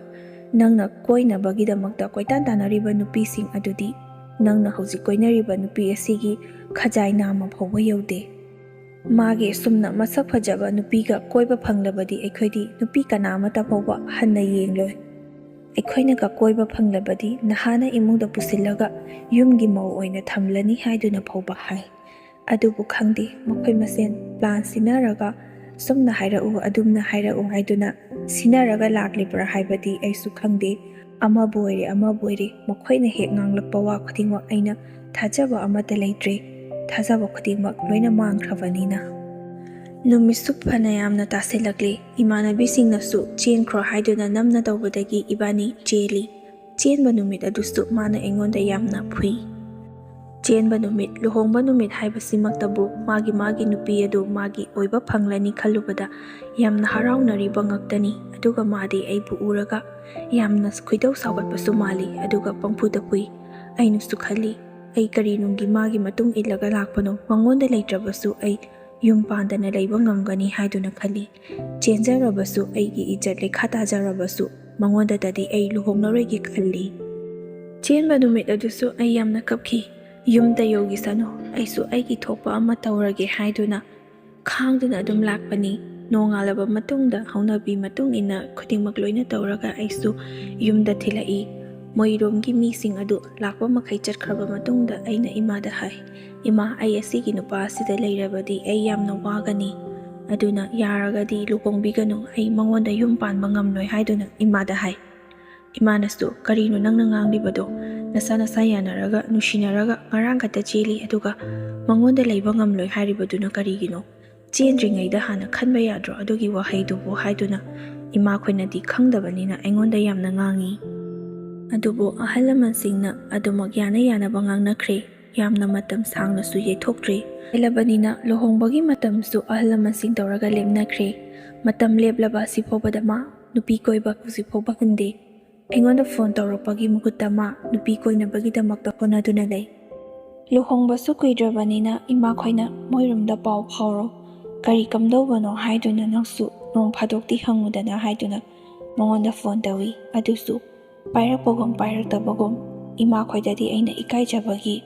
ꯅꯪꯅ ꯀꯣꯏꯅꯕꯒꯤꯗꯃꯛꯇ ꯀꯣꯏꯇꯥꯟ ꯇꯥꯟꯅꯔꯤꯕ ꯅꯨꯄꯤꯁꯤꯡ ꯑꯗꯨꯗꯤ ꯅꯪꯅ ꯍꯧꯖꯤꯛ ꯀꯣꯏꯅꯔꯤꯕ ꯅꯨꯄꯤ ꯑꯁꯤꯒꯤ ꯈꯖꯥꯏ ꯅꯥꯝꯃ ꯐꯥꯎꯕ ꯌꯧꯗꯦ꯫ ꯃꯥꯒꯤ ꯑꯁꯨꯝꯅ ꯃꯁꯛ ꯐꯖꯕ ꯅꯨꯄꯤꯒ ꯀꯣꯏꯕ ꯐꯪꯂꯕꯗꯤ ꯑꯩꯈꯣꯏꯗꯤ ꯅꯨꯄꯤ ꯀꯅꯥ ꯑꯃꯠꯇ ꯐꯥꯎꯕ ꯍꯟꯅ ꯌꯦꯡꯂꯣꯏ꯫ ꯑꯩꯈꯣꯏꯅꯒ ꯀꯣꯏꯕ ꯐꯪꯂꯕꯗꯤ ꯅꯍꯥꯅ ꯏꯃꯨꯡꯗ ꯄꯨꯁꯤꯜꯂꯒ ꯌꯨꯝꯒꯤ ꯃꯧ ꯑꯣꯏꯅ ꯊꯝꯂꯅꯤ" ꯍꯥꯏꯗꯨꯅ ꯐꯥꯎꯕ ꯍꯥꯏ꯫ ꯑꯗꯨꯕꯨ ꯈꯪꯗꯦ, ꯃꯈꯣꯏ ꯃꯁꯦꯟ ꯄ꯭ꯂꯥꯟ ꯁꯤꯟꯅꯔꯒ ꯁꯨꯝꯅ ꯍꯥꯏꯔꯛꯎ, ꯑꯗꯨꯝꯅ ꯍꯥꯏꯔꯛꯎ ꯍꯥꯏꯗꯨꯅ ꯁꯤꯟꯅꯔꯒ ꯂꯥꯛꯂꯤꯕ꯭ꯔꯥ ꯍꯥꯏꯕꯗꯤ ꯑꯩꯁꯨ ꯈꯪꯗꯦ꯫ ꯑꯃꯕꯨ ꯑꯣꯏꯔꯦ, ꯑꯃꯕꯨ ꯑꯣꯏꯔꯦ, ꯃꯈꯣꯏꯅ ꯍꯦꯛ ꯉꯥꯡꯂꯛꯄ ꯋꯥ ꯈꯨꯗꯤꯡꯃꯛ ꯑꯩꯅ ꯊꯥꯖꯕ ꯑꯃꯠꯇ ꯂꯩꯇ꯭ꯔꯦ꯫ ꯊꯥꯖꯕ ꯈꯨꯗꯤꯡꯃꯛ ꯂꯣꯏꯅ ꯃꯥꯡꯈ꯭ꯔꯕꯅꯤꯅ꯫ ꯅꯨꯃꯤꯠꯁꯨ ꯐꯅ ꯌꯥꯝꯅ ꯇꯥꯁꯤꯜꯂꯛꯂꯦ꯫ ꯏꯃꯥꯟꯅꯕꯤꯁꯤꯡꯅꯁꯨ ꯆꯦꯟꯈ꯭ꯔꯣ ꯍꯥꯏꯗꯨꯅ ꯅꯝꯅ ꯇꯧꯕꯗꯒꯤ ꯏꯕꯥꯅꯤ ꯆꯦꯜꯂꯤ꯫ ꯆꯦꯟꯕ ꯅꯨꯃꯤꯠ ꯑꯗꯨꯁꯨ ꯃꯥꯅ ꯑꯩꯉꯣꯟꯗ ꯌꯥꯝꯅ ꯐꯨꯏ꯫ ꯆꯦꯟꯕ ꯅꯨꯃꯤꯠ, ꯂꯨꯍꯣꯡꯕ ꯅꯨꯃꯤꯠ ꯍꯥꯏꯕꯁꯤꯃꯛꯇꯕꯨ ꯃꯥꯒꯤ ꯃꯥꯒꯤ ꯅꯨꯄꯤ ꯑꯗꯨ ꯃꯥꯒꯤ ꯑꯣꯏꯕ ꯐꯪꯂꯅꯤ ꯈꯜꯂꯨꯕꯗ ꯌꯥꯝꯅ ꯍꯔꯥꯎꯅꯔꯤꯕ ꯉꯛꯇꯅꯤ꯫ ꯑꯗꯨꯒ ꯃꯥꯗꯤ ꯑꯩꯕꯨ ꯎꯔꯒ ꯌꯥꯝꯅ ꯈꯣꯏꯗꯧ ꯁꯥꯎꯒꯠꯄꯁꯨ ꯃꯥꯜꯂꯤ, ꯑꯗꯨꯒ ꯄꯪꯐꯨꯗ ꯐꯨꯏ꯫ ꯑꯩꯅꯁꯨ ꯈꯜꯂꯤ, ꯑꯩ ꯀꯔꯤ ꯅꯨꯡꯒꯤ ꯃꯥꯒꯤ ꯃꯇꯨꯡ ꯏꯜꯂꯒ ꯂꯥꯛꯄꯅꯣ? ꯃꯉꯣꯟꯗ ꯂꯩꯇ꯭ꯔꯕꯁꯨ ꯑꯩ ꯌꯨꯝ ꯄꯥꯟꯗꯅ ꯂꯩꯕ ꯉꯝꯒꯅꯤ ꯍꯥꯏꯗꯨꯅ ꯈꯜꯂꯤ꯫ ꯆꯦꯟꯖꯔꯕꯁꯨ, ꯑꯩꯒꯤ ꯏꯖꯠ ꯂꯩꯈꯥ ꯇꯥꯖꯔꯕꯁꯨ, ꯃꯉꯣꯟꯗꯗꯗꯤ ꯑꯩ ꯂꯨꯍꯣꯡꯂꯔꯣꯏꯒꯦ ꯈꯜꯂꯤ꯫ ꯆꯦꯟꯕ ꯅꯨꯃꯤꯠ ꯑꯗꯨꯁꯨ ꯑꯩ ꯌꯥꯝꯅ ꯀꯞꯈꯤ꯫ "ꯌꯨꯝꯗ ꯌꯧꯈꯤꯁꯅꯨ, ꯑꯩꯁꯨ ꯑꯩꯒꯤ ꯊꯣꯛꯄ ꯑꯃ ꯇꯧꯔꯒꯦ" ꯍꯥꯏꯗꯨꯅ ꯈꯥꯡꯗꯨꯅ ꯑꯗꯨꯝ ꯂꯥꯛꯄꯅꯤ꯫ ꯅꯣꯡꯉꯥꯜꯂꯕ ꯃꯇꯨꯡꯗ ꯍꯧꯅꯕꯤ ꯃꯇꯨꯡ ꯏꯟꯅ ꯈꯨꯗꯤꯡꯃꯛ ꯂꯣꯏꯅ ꯇꯧꯔꯒ ꯑꯩꯁꯨ ꯌꯨꯝꯗ ꯊꯤꯜꯂꯛꯏ꯫ ꯃꯣꯏꯔꯣꯝꯒꯤ ꯃꯤꯁꯤꯡ ꯑꯗꯨ ꯂꯥꯛꯄ ꯃꯈꯩ ꯆꯠꯈ꯭ꯔꯕ ꯃꯇꯨꯡꯗ ꯑꯩꯅ ꯏꯃꯥꯗ ꯍꯥꯏ, "ꯏꯃꯥ, ꯑꯩ ꯑꯁꯤꯒꯤ ꯅꯨꯄꯥ ꯑꯁꯤꯗ ꯂꯩꯔꯕꯗꯤ ꯑꯩ ꯌꯥꯝꯅ ꯋꯥꯒꯅꯤ꯫ ꯑꯗꯨꯅ ꯌꯥꯔꯒꯗꯤ ꯂꯨꯍꯣꯡꯕꯤꯒꯅꯨ, ꯑꯩ ꯃꯉꯣꯟꯗ ꯌꯨꯝ ꯄꯥꯟꯕ ꯉꯝꯂꯣꯏ" ꯍꯥꯏꯗꯨꯅ ꯏꯃꯥꯗ ꯍꯥꯏ꯫ ꯏꯃꯥꯅꯁꯨ, "ꯀꯔꯤꯅꯣ ꯅꯪꯅ ꯉꯥꯡꯂꯤꯕꯗꯣ? ꯅꯁꯥ ꯅꯁꯥ ꯌꯥꯅꯔꯒ, ꯅꯨꯡꯁꯤꯅꯔꯒ ꯉꯔꯥꯡ ꯈꯛꯇ ꯆꯦꯜꯂꯤ, ꯑꯗꯨꯒ ꯃꯉꯣꯟꯗ ꯂꯩꯕ ꯉꯝꯂꯣꯏ ꯍꯥꯏꯔꯤꯕꯗꯨꯅ ꯀꯔꯤꯒꯤꯅꯣ? ꯆꯦꯟꯗ꯭ꯔꯤꯉꯩꯗ ꯍꯥꯟꯅ ꯈꯟꯕ ꯌꯥꯗ꯭ꯔꯣ ꯑꯗꯨꯒꯤ ꯋꯥꯍꯩꯗꯨꯕꯨ?" ꯍꯥꯏꯗꯨꯅ ꯏꯃꯥꯈꯣꯏꯅꯗꯤ ꯈꯪꯗꯕꯅꯤꯅ ꯑꯩꯉꯣꯟꯗ ꯌꯥꯝꯅ ꯉꯥꯡꯉꯤ꯫ ꯑꯗꯨꯕꯨ ꯑꯍꯜ ꯂꯃꯟꯁꯤꯡꯅ ꯑꯗꯨꯃꯛ ꯌꯥꯅ ꯌꯥꯅꯕ ꯉꯥꯡꯅꯈ꯭ꯔꯦ꯫ ꯌꯥꯝꯅ ꯃꯇꯝ ꯁꯥꯡꯅꯁꯨ ꯌꯩꯊꯣꯛꯇ꯭ꯔꯦ꯫ ꯍꯦꯜꯂꯕꯅꯤꯅ ꯂꯨꯍꯣꯡꯕꯒꯤ ꯃꯇꯝꯁꯨ ꯑꯍꯜ ꯂꯃꯟꯁꯤꯡ ꯇꯧꯔꯒ ꯂꯦꯞꯅꯈ꯭ꯔꯦ꯫ ꯃꯇꯝ ꯂꯦꯞꯂꯕ ꯑꯁꯤ ꯐꯥꯎꯕꯗ ꯃꯥ ꯅꯨꯄꯤ ꯀꯣꯏꯕ ꯍꯧꯖꯤꯛ ꯐꯥꯎꯕ ꯍꯟꯗꯦ꯫ ꯑꯩꯉꯣꯟꯗ ꯐꯣꯟ ꯇꯧꯔꯛꯄꯒꯤ ꯃꯍꯨꯠꯇ ꯃꯥ ꯅꯨꯄꯤ ꯀꯣꯏꯅꯕꯒꯤꯗꯃꯛꯇ ꯍꯣꯠꯅꯗꯨꯅ ꯂꯩ꯫ ꯂꯨꯍꯣꯡꯕꯁꯨ ꯀꯨꯏꯗ꯭ꯔꯕꯅꯤꯅ ꯏꯃꯥꯈꯣꯏꯅ ꯃꯣꯏꯔꯣꯝꯗ ꯄꯥꯎ ꯐꯥꯎꯔꯣ, ꯀꯔꯤ ꯀꯝꯗꯧꯕꯅꯣ ꯍꯥꯏꯗꯨꯅ ꯅꯪꯁꯨ ꯅꯣꯡ ꯐꯥꯗꯣꯛꯇꯤ ꯍꯪꯉꯨꯗꯅ ꯍꯥꯏꯗꯨꯅ ꯃꯉꯣꯟꯗ ꯐꯣꯟ ꯇꯧꯏ꯫ ꯑꯗꯨꯁꯨ ꯄꯥꯏꯔꯛꯄꯒꯨꯝ ꯄꯥꯏꯔꯛꯇꯕꯒꯨꯝ, ꯏꯃꯥꯈꯣꯏꯗꯗꯤ ꯑꯩꯅ ꯏꯀꯥꯏꯖꯕꯒꯤ,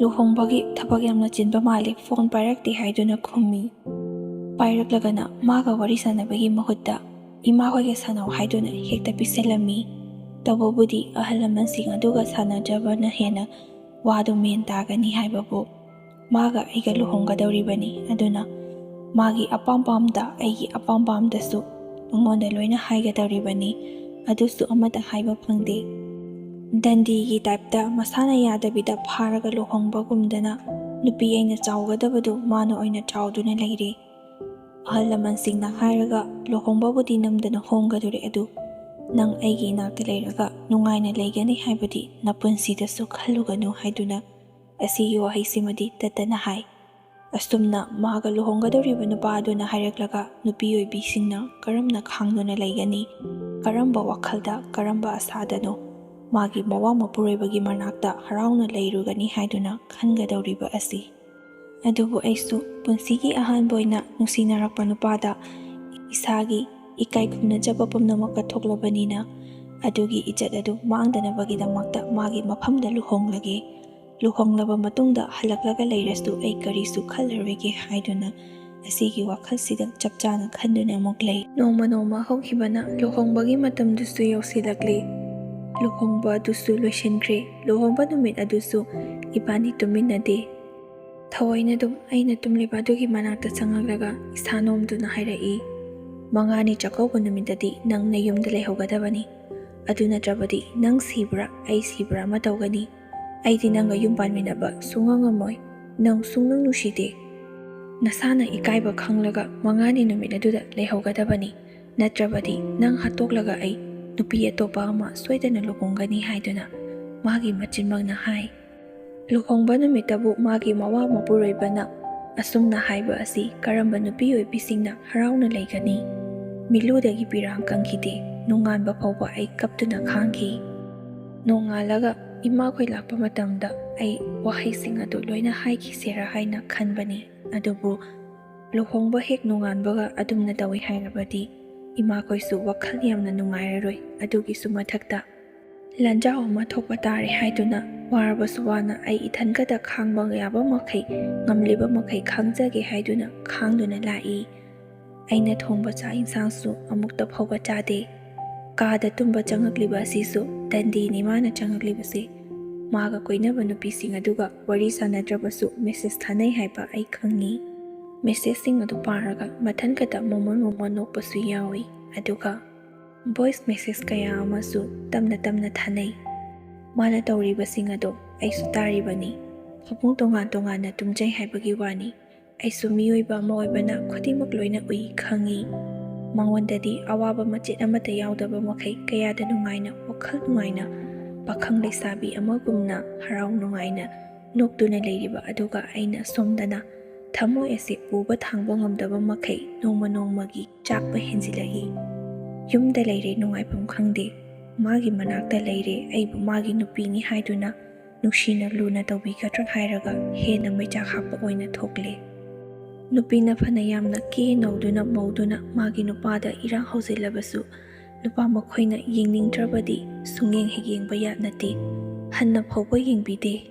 "ꯂꯨꯍꯣꯡꯕꯒꯤ ꯊꯕꯛ ꯌꯥꯝꯅ ꯆꯤꯟꯕ ꯃꯥꯜꯂꯤ, ꯐꯣꯟ ꯄꯥꯏꯔꯛꯇꯦ" ꯍꯥꯏꯗꯨꯅ ꯈꯨꯝꯃꯤ꯫ ꯄꯥꯏꯔꯛꯂꯒꯅ ꯃꯥꯒ ꯋꯥꯔꯤ ꯁꯥꯟꯅꯕꯒꯤ ꯃꯍꯨꯠꯇ ꯏꯃꯥꯈꯣꯏꯒ ꯁꯥꯟꯅꯧ ꯍꯥꯏꯗꯨꯅ ꯍꯦꯛꯇ ꯄꯤꯁꯜꯂꯝꯃꯤ꯫ ꯇꯧꯕꯕꯨꯗꯤ ꯑꯍꯜ ꯂꯃꯟꯁꯤꯡ ꯑꯗꯨꯒ ꯁꯥꯟꯅꯖꯕꯅ ꯍꯦꯟꯅ ꯋꯥꯗꯨ ꯃꯦꯟ ꯇꯥꯒꯅꯤ ꯍꯥꯏꯕꯕꯨ, ꯃꯥꯒ ꯑꯩꯒ ꯂꯨꯍꯣꯡꯒꯗꯧꯔꯤꯕꯅꯤ꯫ ꯑꯗꯨꯅ ꯃꯥꯒꯤ ꯑꯄꯥꯝ ꯄꯥꯝꯗ ꯑꯩꯒꯤ ꯑꯄꯥꯝ ꯄꯥꯝꯗꯁꯨ ꯃꯉꯣꯟꯗ ꯂꯣꯏꯅ ꯍꯥꯏꯒꯗꯧꯔꯤꯕꯅꯤ꯫ ꯑꯗꯨꯁꯨ ꯑꯃꯠꯇ ꯍꯥꯏꯕ ꯐꯪꯗꯦ꯫ ꯗꯟꯗꯤꯒꯤ ꯇꯥꯏꯞꯇ ꯃꯁꯥꯅ ꯌꯥꯗꯕꯤꯗ ꯐꯥꯔꯒ ꯂꯨꯍꯣꯡꯕꯒꯨꯝꯗꯅ ꯅꯨꯄꯤ ꯑꯩꯅ ꯆꯥꯎꯒꯗꯕꯗꯨ ꯃꯥꯅ ꯑꯣꯏꯅ ꯆꯥꯎꯗꯨꯅ ꯂꯩꯔꯦ꯫ ꯑꯍꯜ ꯂꯃꯟꯁꯤꯡꯅ ꯍꯥꯏꯔꯒ ꯂꯨꯍꯣꯡꯕꯕꯨꯗꯤ ꯅꯝꯗꯅ ꯍꯣꯡꯒꯗꯧꯔꯦ, ꯑꯗꯨ ꯅꯪ ꯑꯩꯒꯤ ꯏꯅꯥꯛꯇ ꯂꯩꯔꯒ ꯅꯨꯡꯉꯥꯏꯅ ꯂꯩꯒꯅꯤ ꯍꯥꯏꯕꯗꯤ ꯅꯄꯨꯟꯁꯤꯗꯁꯨ ꯈꯜꯂꯨꯒꯅꯨ ꯍꯥꯏꯗꯨꯅ ꯑꯁꯤꯒꯤ ꯋꯥꯍꯩꯁꯤꯃꯗꯤ ꯇꯠꯇꯅ ꯍꯥꯏ꯫ ꯑꯁꯨꯝꯅ ꯃꯥꯒ ꯂꯨꯍꯣꯡꯒꯗꯧꯔꯤꯕ ꯅꯨꯄꯥ ꯑꯗꯨꯅ ꯍꯥꯏꯔꯛꯂꯒ ꯅꯨꯄꯤ ꯑꯣꯏꯕꯤꯁꯤꯡꯅ ꯀꯔꯝꯅ ꯈꯥꯡꯗꯨꯅ ꯂꯩꯒꯅꯤ? ꯀꯔꯝꯕ ꯋꯥꯈꯜꯗ, ꯀꯔꯝꯕ ꯑꯁꯥꯗꯅꯣ ꯃꯥꯒꯤ ꯃꯋꯥ ꯃꯄꯨꯔꯣꯏꯕꯒꯤ ꯃꯅꯥꯛꯇ ꯍꯔꯥꯎꯅ ꯂꯩꯔꯨꯒꯅꯤ ꯍꯥꯏꯗꯨꯅ ꯈꯟꯒꯗꯧꯔꯤꯕ ꯑꯁꯤ? ꯑꯗꯨꯕꯨ ꯑꯩꯁꯨ ꯄꯨꯟꯁꯤꯒꯤ ꯑꯍꯥꯟꯕ ꯑꯣꯏꯅ ꯅꯨꯡꯁꯤꯅꯔꯛꯄ ꯅꯨꯄꯥꯗ ꯏꯁꯥꯒꯤ ꯏꯀꯥꯏ ꯈꯨꯝꯅꯖꯕ ꯄꯨꯝꯅꯃꯛ ꯀꯠꯊꯣꯛꯂꯕꯅꯤꯅ, ꯑꯗꯨꯒꯤ ꯏꯖꯠ ꯑꯗꯨ ꯃꯥꯡꯗꯅꯕꯒꯤꯗꯃꯛꯇ ꯃꯥꯒꯤ ꯃꯐꯝꯗ ꯂꯨꯍꯣꯡꯂꯒꯦ꯫ ꯂꯨꯍꯣꯡꯂꯕ ꯃꯇꯨꯡꯗ ꯍꯜꯂꯛꯂꯒ ꯂꯩꯔꯁꯨ ꯑꯩ ꯀꯔꯤꯁꯨ ꯈꯜꯂꯔꯣꯏꯒꯦ ꯍꯥꯏꯗꯨꯅ ꯑꯁꯤꯒꯤ ꯋꯥꯈꯜꯁꯤꯗ ꯆꯞ ꯆꯥꯅ ꯈꯟꯗꯨꯅ ꯑꯃꯨꯛ ꯂꯩ꯫ ꯅꯣꯡꯃ ꯅꯣꯡꯃ ꯍꯧꯈꯤꯕꯅ ꯂꯨꯍꯣꯡꯕꯒꯤ ꯃꯇꯝꯗꯨꯁꯨ ꯌꯧꯁꯤꯜꯂꯛꯂꯦ꯫ ꯂꯨꯍꯣꯡꯕ ꯑꯗꯨꯁꯨ ꯂꯣꯏꯁꯤꯟꯈ꯭ꯔꯦ꯫ ꯂꯨꯍꯣꯡꯕ ꯅꯨꯃꯤꯠ ꯑꯗꯨꯁꯨ ꯏꯕꯥꯅꯤ ꯇꯨꯝꯃꯤꯟꯅꯗꯦ꯫ ꯊꯑꯣꯏꯅ ꯑꯗꯨꯝ ꯑꯩꯅ ꯇꯨꯝꯂꯤꯕ ꯑꯗꯨꯒꯤ ꯃꯅꯥꯛꯇ ꯆꯪꯉꯛꯂꯒ ꯏꯁꯥ ꯅꯣꯝꯗꯨꯅ ꯍꯥꯏꯔꯛꯏ, "ꯃꯉꯥꯅꯤ ꯆꯥꯛꯀꯧꯕ ꯅꯨꯃꯤꯠꯇꯗꯤ ꯅꯪ ꯅꯌꯨꯝꯗ ꯂꯩꯍꯧꯒꯗꯕꯅꯤ꯫ ꯑꯗꯨ ꯅꯠꯇ꯭ꯔꯕꯗꯤ ꯅꯪ ꯁꯤꯕ꯭ꯔꯥ ꯑꯩ ꯁꯤꯕ꯭ꯔꯥ ꯑꯃ ꯇꯧꯒꯅꯤ꯫ ꯑꯩꯗꯤ ꯅꯪꯒ ꯌꯨꯝ ꯄꯥꯟꯃꯤꯟꯅꯕ ꯁꯨꯡꯉꯝ ꯉꯝꯃꯣꯏ꯫ ꯅꯪ ꯁꯨꯡꯅꯨꯡ ꯅꯨꯡꯁꯤꯗꯦ꯫ ꯅꯁꯥꯅ ꯏꯀꯥꯏꯕ ꯈꯪꯂꯒ ꯃꯉꯥꯅꯤ ꯅꯨꯃꯤꯠ ꯑꯗꯨꯗ ꯂꯩꯍꯧꯒꯗꯕꯅꯤ꯫ ꯅꯠꯇ꯭ꯔꯕꯗꯤ ꯅꯪ ꯍꯥꯠꯇꯣꯛꯂꯒ ꯑꯩ ꯅꯨꯄꯤ ꯑꯇꯣꯞꯄ ꯑꯃ ꯁꯣꯏꯗꯅ ꯂꯨꯍꯣꯡꯒꯅꯤ" ꯍꯥꯏꯗꯨꯅ ꯃꯥꯒꯤ ꯃꯆꯤꯟꯃꯛꯅ ꯍꯥꯏ꯫ ꯂꯨꯍꯣꯡꯕ ꯅꯨꯃꯤꯠꯇꯕꯨ ꯃꯥꯒꯤ ꯃꯋꯥ ꯃꯄꯨꯔꯣꯏꯕꯅ ꯑꯁꯨꯝꯅ ꯍꯥꯏꯕ ꯑꯁꯤ ꯀꯔꯝꯕ ꯅꯨꯄꯤ ꯑꯣꯏꯕꯤꯁꯤꯡꯅ ꯍꯔꯥꯎꯅ ꯂꯩꯒꯅꯤ? ꯃꯤꯠꯂꯨꯗꯒꯤ ꯄꯤꯔꯥꯡ ꯀꯪꯈꯤꯗꯦ꯫ ꯅꯣꯡꯉꯥꯟꯕ ꯐꯥꯎꯕ ꯑꯩ ꯀꯞꯇꯨꯅ ꯈꯥꯡꯈꯤ꯫ ꯅꯣꯡꯉꯥꯜꯂꯒ ꯏꯃꯥꯈꯣꯏ ꯂꯥꯛꯄ ꯃꯇꯝꯗ ꯑꯩ ꯋꯥꯍꯩꯁꯤꯡ ꯑꯗꯨ ꯂꯣꯏꯅ ꯍꯥꯏꯈꯤꯁꯤꯔꯥ ꯍꯥꯏꯅ ꯈꯟꯕꯅꯤ꯫ ꯑꯗꯨꯕꯨ ꯂꯨꯍꯣꯡꯕ ꯍꯦꯛ ꯅꯣꯡꯉꯥꯟꯕꯒ ꯑꯗꯨꯝꯅ ꯇꯧꯏ ꯍꯥꯏꯔꯕꯗꯤ ꯏꯃꯥꯈꯣꯏꯁꯨ ꯋꯥꯈꯜ ꯌꯥꯝꯅ ꯅꯨꯡꯉꯥꯏꯔꯔꯣꯏ꯫ ꯑꯗꯨꯒꯤꯁꯨ ꯃꯊꯛꯇ ꯂꯥꯟꯖꯥꯎ ꯑꯃ ꯊꯣꯛꯄ ꯇꯥꯔꯦ ꯍꯥꯏꯗꯨꯅ ꯋꯥꯔꯕꯁꯨ ꯋꯥꯅ ꯑꯩ ꯏꯊꯟꯈꯇ ꯈꯥꯡꯕ ꯌꯥꯕ ꯃꯈꯩ, ꯉꯝꯂꯤꯕ ꯃꯈꯩ ꯈꯥꯡꯖꯒꯦ ꯍꯥꯏꯗꯨꯅ ꯈꯥꯡꯗꯨꯅ ꯂꯥꯛꯏ꯫ ꯑꯩꯅ ꯊꯣꯡꯕ ꯆꯥꯛ ꯏꯟꯁꯥꯡꯁꯨ ꯑꯃꯨꯛꯇ ꯐꯥꯎꯕ ꯆꯥꯗꯦ꯫ ꯀꯥꯗ ꯇꯨꯝꯕ ꯆꯪꯉꯛꯂꯤꯕ ꯑꯁꯤꯁꯨ ꯇꯟꯗꯤꯅꯤ ꯃꯥꯅ ꯆꯪꯉꯛꯂꯤꯕꯁꯦ꯫ ꯃꯥꯒ ꯀꯣꯏꯅꯕ ꯅꯨꯄꯤꯁꯤꯡ ꯑꯗꯨꯒ ꯋꯥꯔꯤ ꯁꯥꯟꯅꯗ꯭ꯔꯕꯁꯨ ꯃꯦꯁꯦꯖ ꯊꯥꯅꯩ ꯍꯥꯏꯕ ꯑꯩ ꯈꯪꯉꯤ꯫ ꯃꯦꯁꯦꯖꯁꯤꯡ ꯑꯗꯨ ꯄꯥꯔꯒ ꯃꯊꯟꯈꯇ ꯃꯣꯃꯣꯟ ꯃꯣꯃꯣꯟ ꯅꯣꯛꯄꯁꯨ ꯌꯥꯎꯏ꯫ ꯑꯗꯨꯒ ꯚꯣꯏꯁ ꯃꯦꯁꯦꯖ ꯀꯌꯥ ꯑꯃꯁꯨ ꯇꯞꯅ ꯇꯞꯅ ꯊꯥꯅꯩ꯫ ꯃꯥꯅ ꯇꯧꯔꯤꯕꯁꯤꯡ ꯑꯗꯣ ꯑꯩꯁꯨ ꯇꯥꯔꯤꯕꯅꯤ꯫ ꯐꯃꯨꯡ ꯇꯣꯉꯥꯟ ꯇꯣꯉꯥꯟꯅ ꯇꯨꯝꯖꯩ ꯍꯥꯏꯕꯒꯤ ꯋꯥꯅꯤ꯫ ꯑꯩꯁꯨ ꯃꯤꯑꯣꯏꯕ ꯑꯃ ꯑꯣꯏꯕꯅ ꯈꯨꯗꯤꯡꯃꯛ ꯂꯣꯏꯅ ꯎꯏ, ꯈꯪꯉꯤ꯫ ꯃꯉꯣꯟꯗꯗꯤ ꯑꯋꯥꯕ ꯃꯆꯦꯠ ꯑꯃꯠꯇ ꯌꯥꯎꯗꯕ ꯃꯈꯩ ꯀꯌꯥꯗ ꯅꯨꯡꯉꯥꯏꯅ, ꯋꯥꯈꯜ ꯅꯨꯡꯉꯥꯏꯅ, ꯄꯥꯈꯪ ꯂꯩꯁꯥꯕꯤ ꯑꯃꯒꯨꯝꯅ ꯍꯔꯥꯎ ꯅꯨꯡꯉꯥꯏꯅ ꯅꯣꯛꯇꯨꯅ ꯂꯩꯔꯤꯕ ꯑꯗꯨꯒ ꯑꯩꯅ ꯁꯣꯝꯗꯅ ꯊꯃꯣꯏ ꯑꯁꯤ ꯄꯨꯕ ꯊꯥꯡꯕ ꯉꯝꯗꯕ ꯃꯈꯩ ꯅꯣꯡꯃ ꯅꯣꯡꯃꯒꯤ ꯆꯥꯛꯄ ꯍꯦꯟꯖꯤꯜꯂꯛꯏ꯫ ꯌꯨꯝꯗ ꯂꯩꯔꯦ ꯅꯨꯡꯉꯥꯏꯐꯝ ꯈꯪꯗꯦ꯫ ꯃꯥꯒꯤ ꯃꯅꯥꯛꯇ ꯂꯩꯔꯦ ꯑꯩꯕꯨ ꯃꯥꯒꯤ ꯅꯨꯄꯤꯅꯤ ꯍꯥꯏꯗꯨꯅ ꯅꯨꯡꯁꯤꯅ ꯂꯨꯅ ꯇꯧꯕꯤꯒꯗ꯭ꯔꯥ ꯍꯥꯏꯔꯒ ꯍꯦꯟꯅ ꯃꯩꯆꯥꯛ ꯍꯥꯞꯄ ꯑꯣꯏꯅ ꯊꯣꯛꯂꯦ꯫ ꯅꯨꯄꯤꯅ ꯐꯅ ꯌꯥꯝꯅ ꯀꯦ ꯅꯧꯗꯨꯅ ꯃꯧꯗꯨꯅ ꯃꯥꯒꯤ ꯅꯨꯄꯥꯗ ꯏꯔꯥꯡ ꯍꯧꯖꯤꯜꯂꯕꯁꯨ ꯅꯨꯄꯥ ꯃꯈꯣꯏꯅ ꯌꯦꯡꯅꯤꯡꯗ꯭ꯔꯕꯗꯤ ꯁꯨꯡꯌꯦꯡ ꯍꯦꯛ ꯌꯦꯡꯕ ꯌꯥꯠ ꯅꯠꯇꯦ꯫ ꯍꯟꯅ ꯐꯥꯎꯕ ꯌꯦꯡꯕꯤꯗꯦ꯫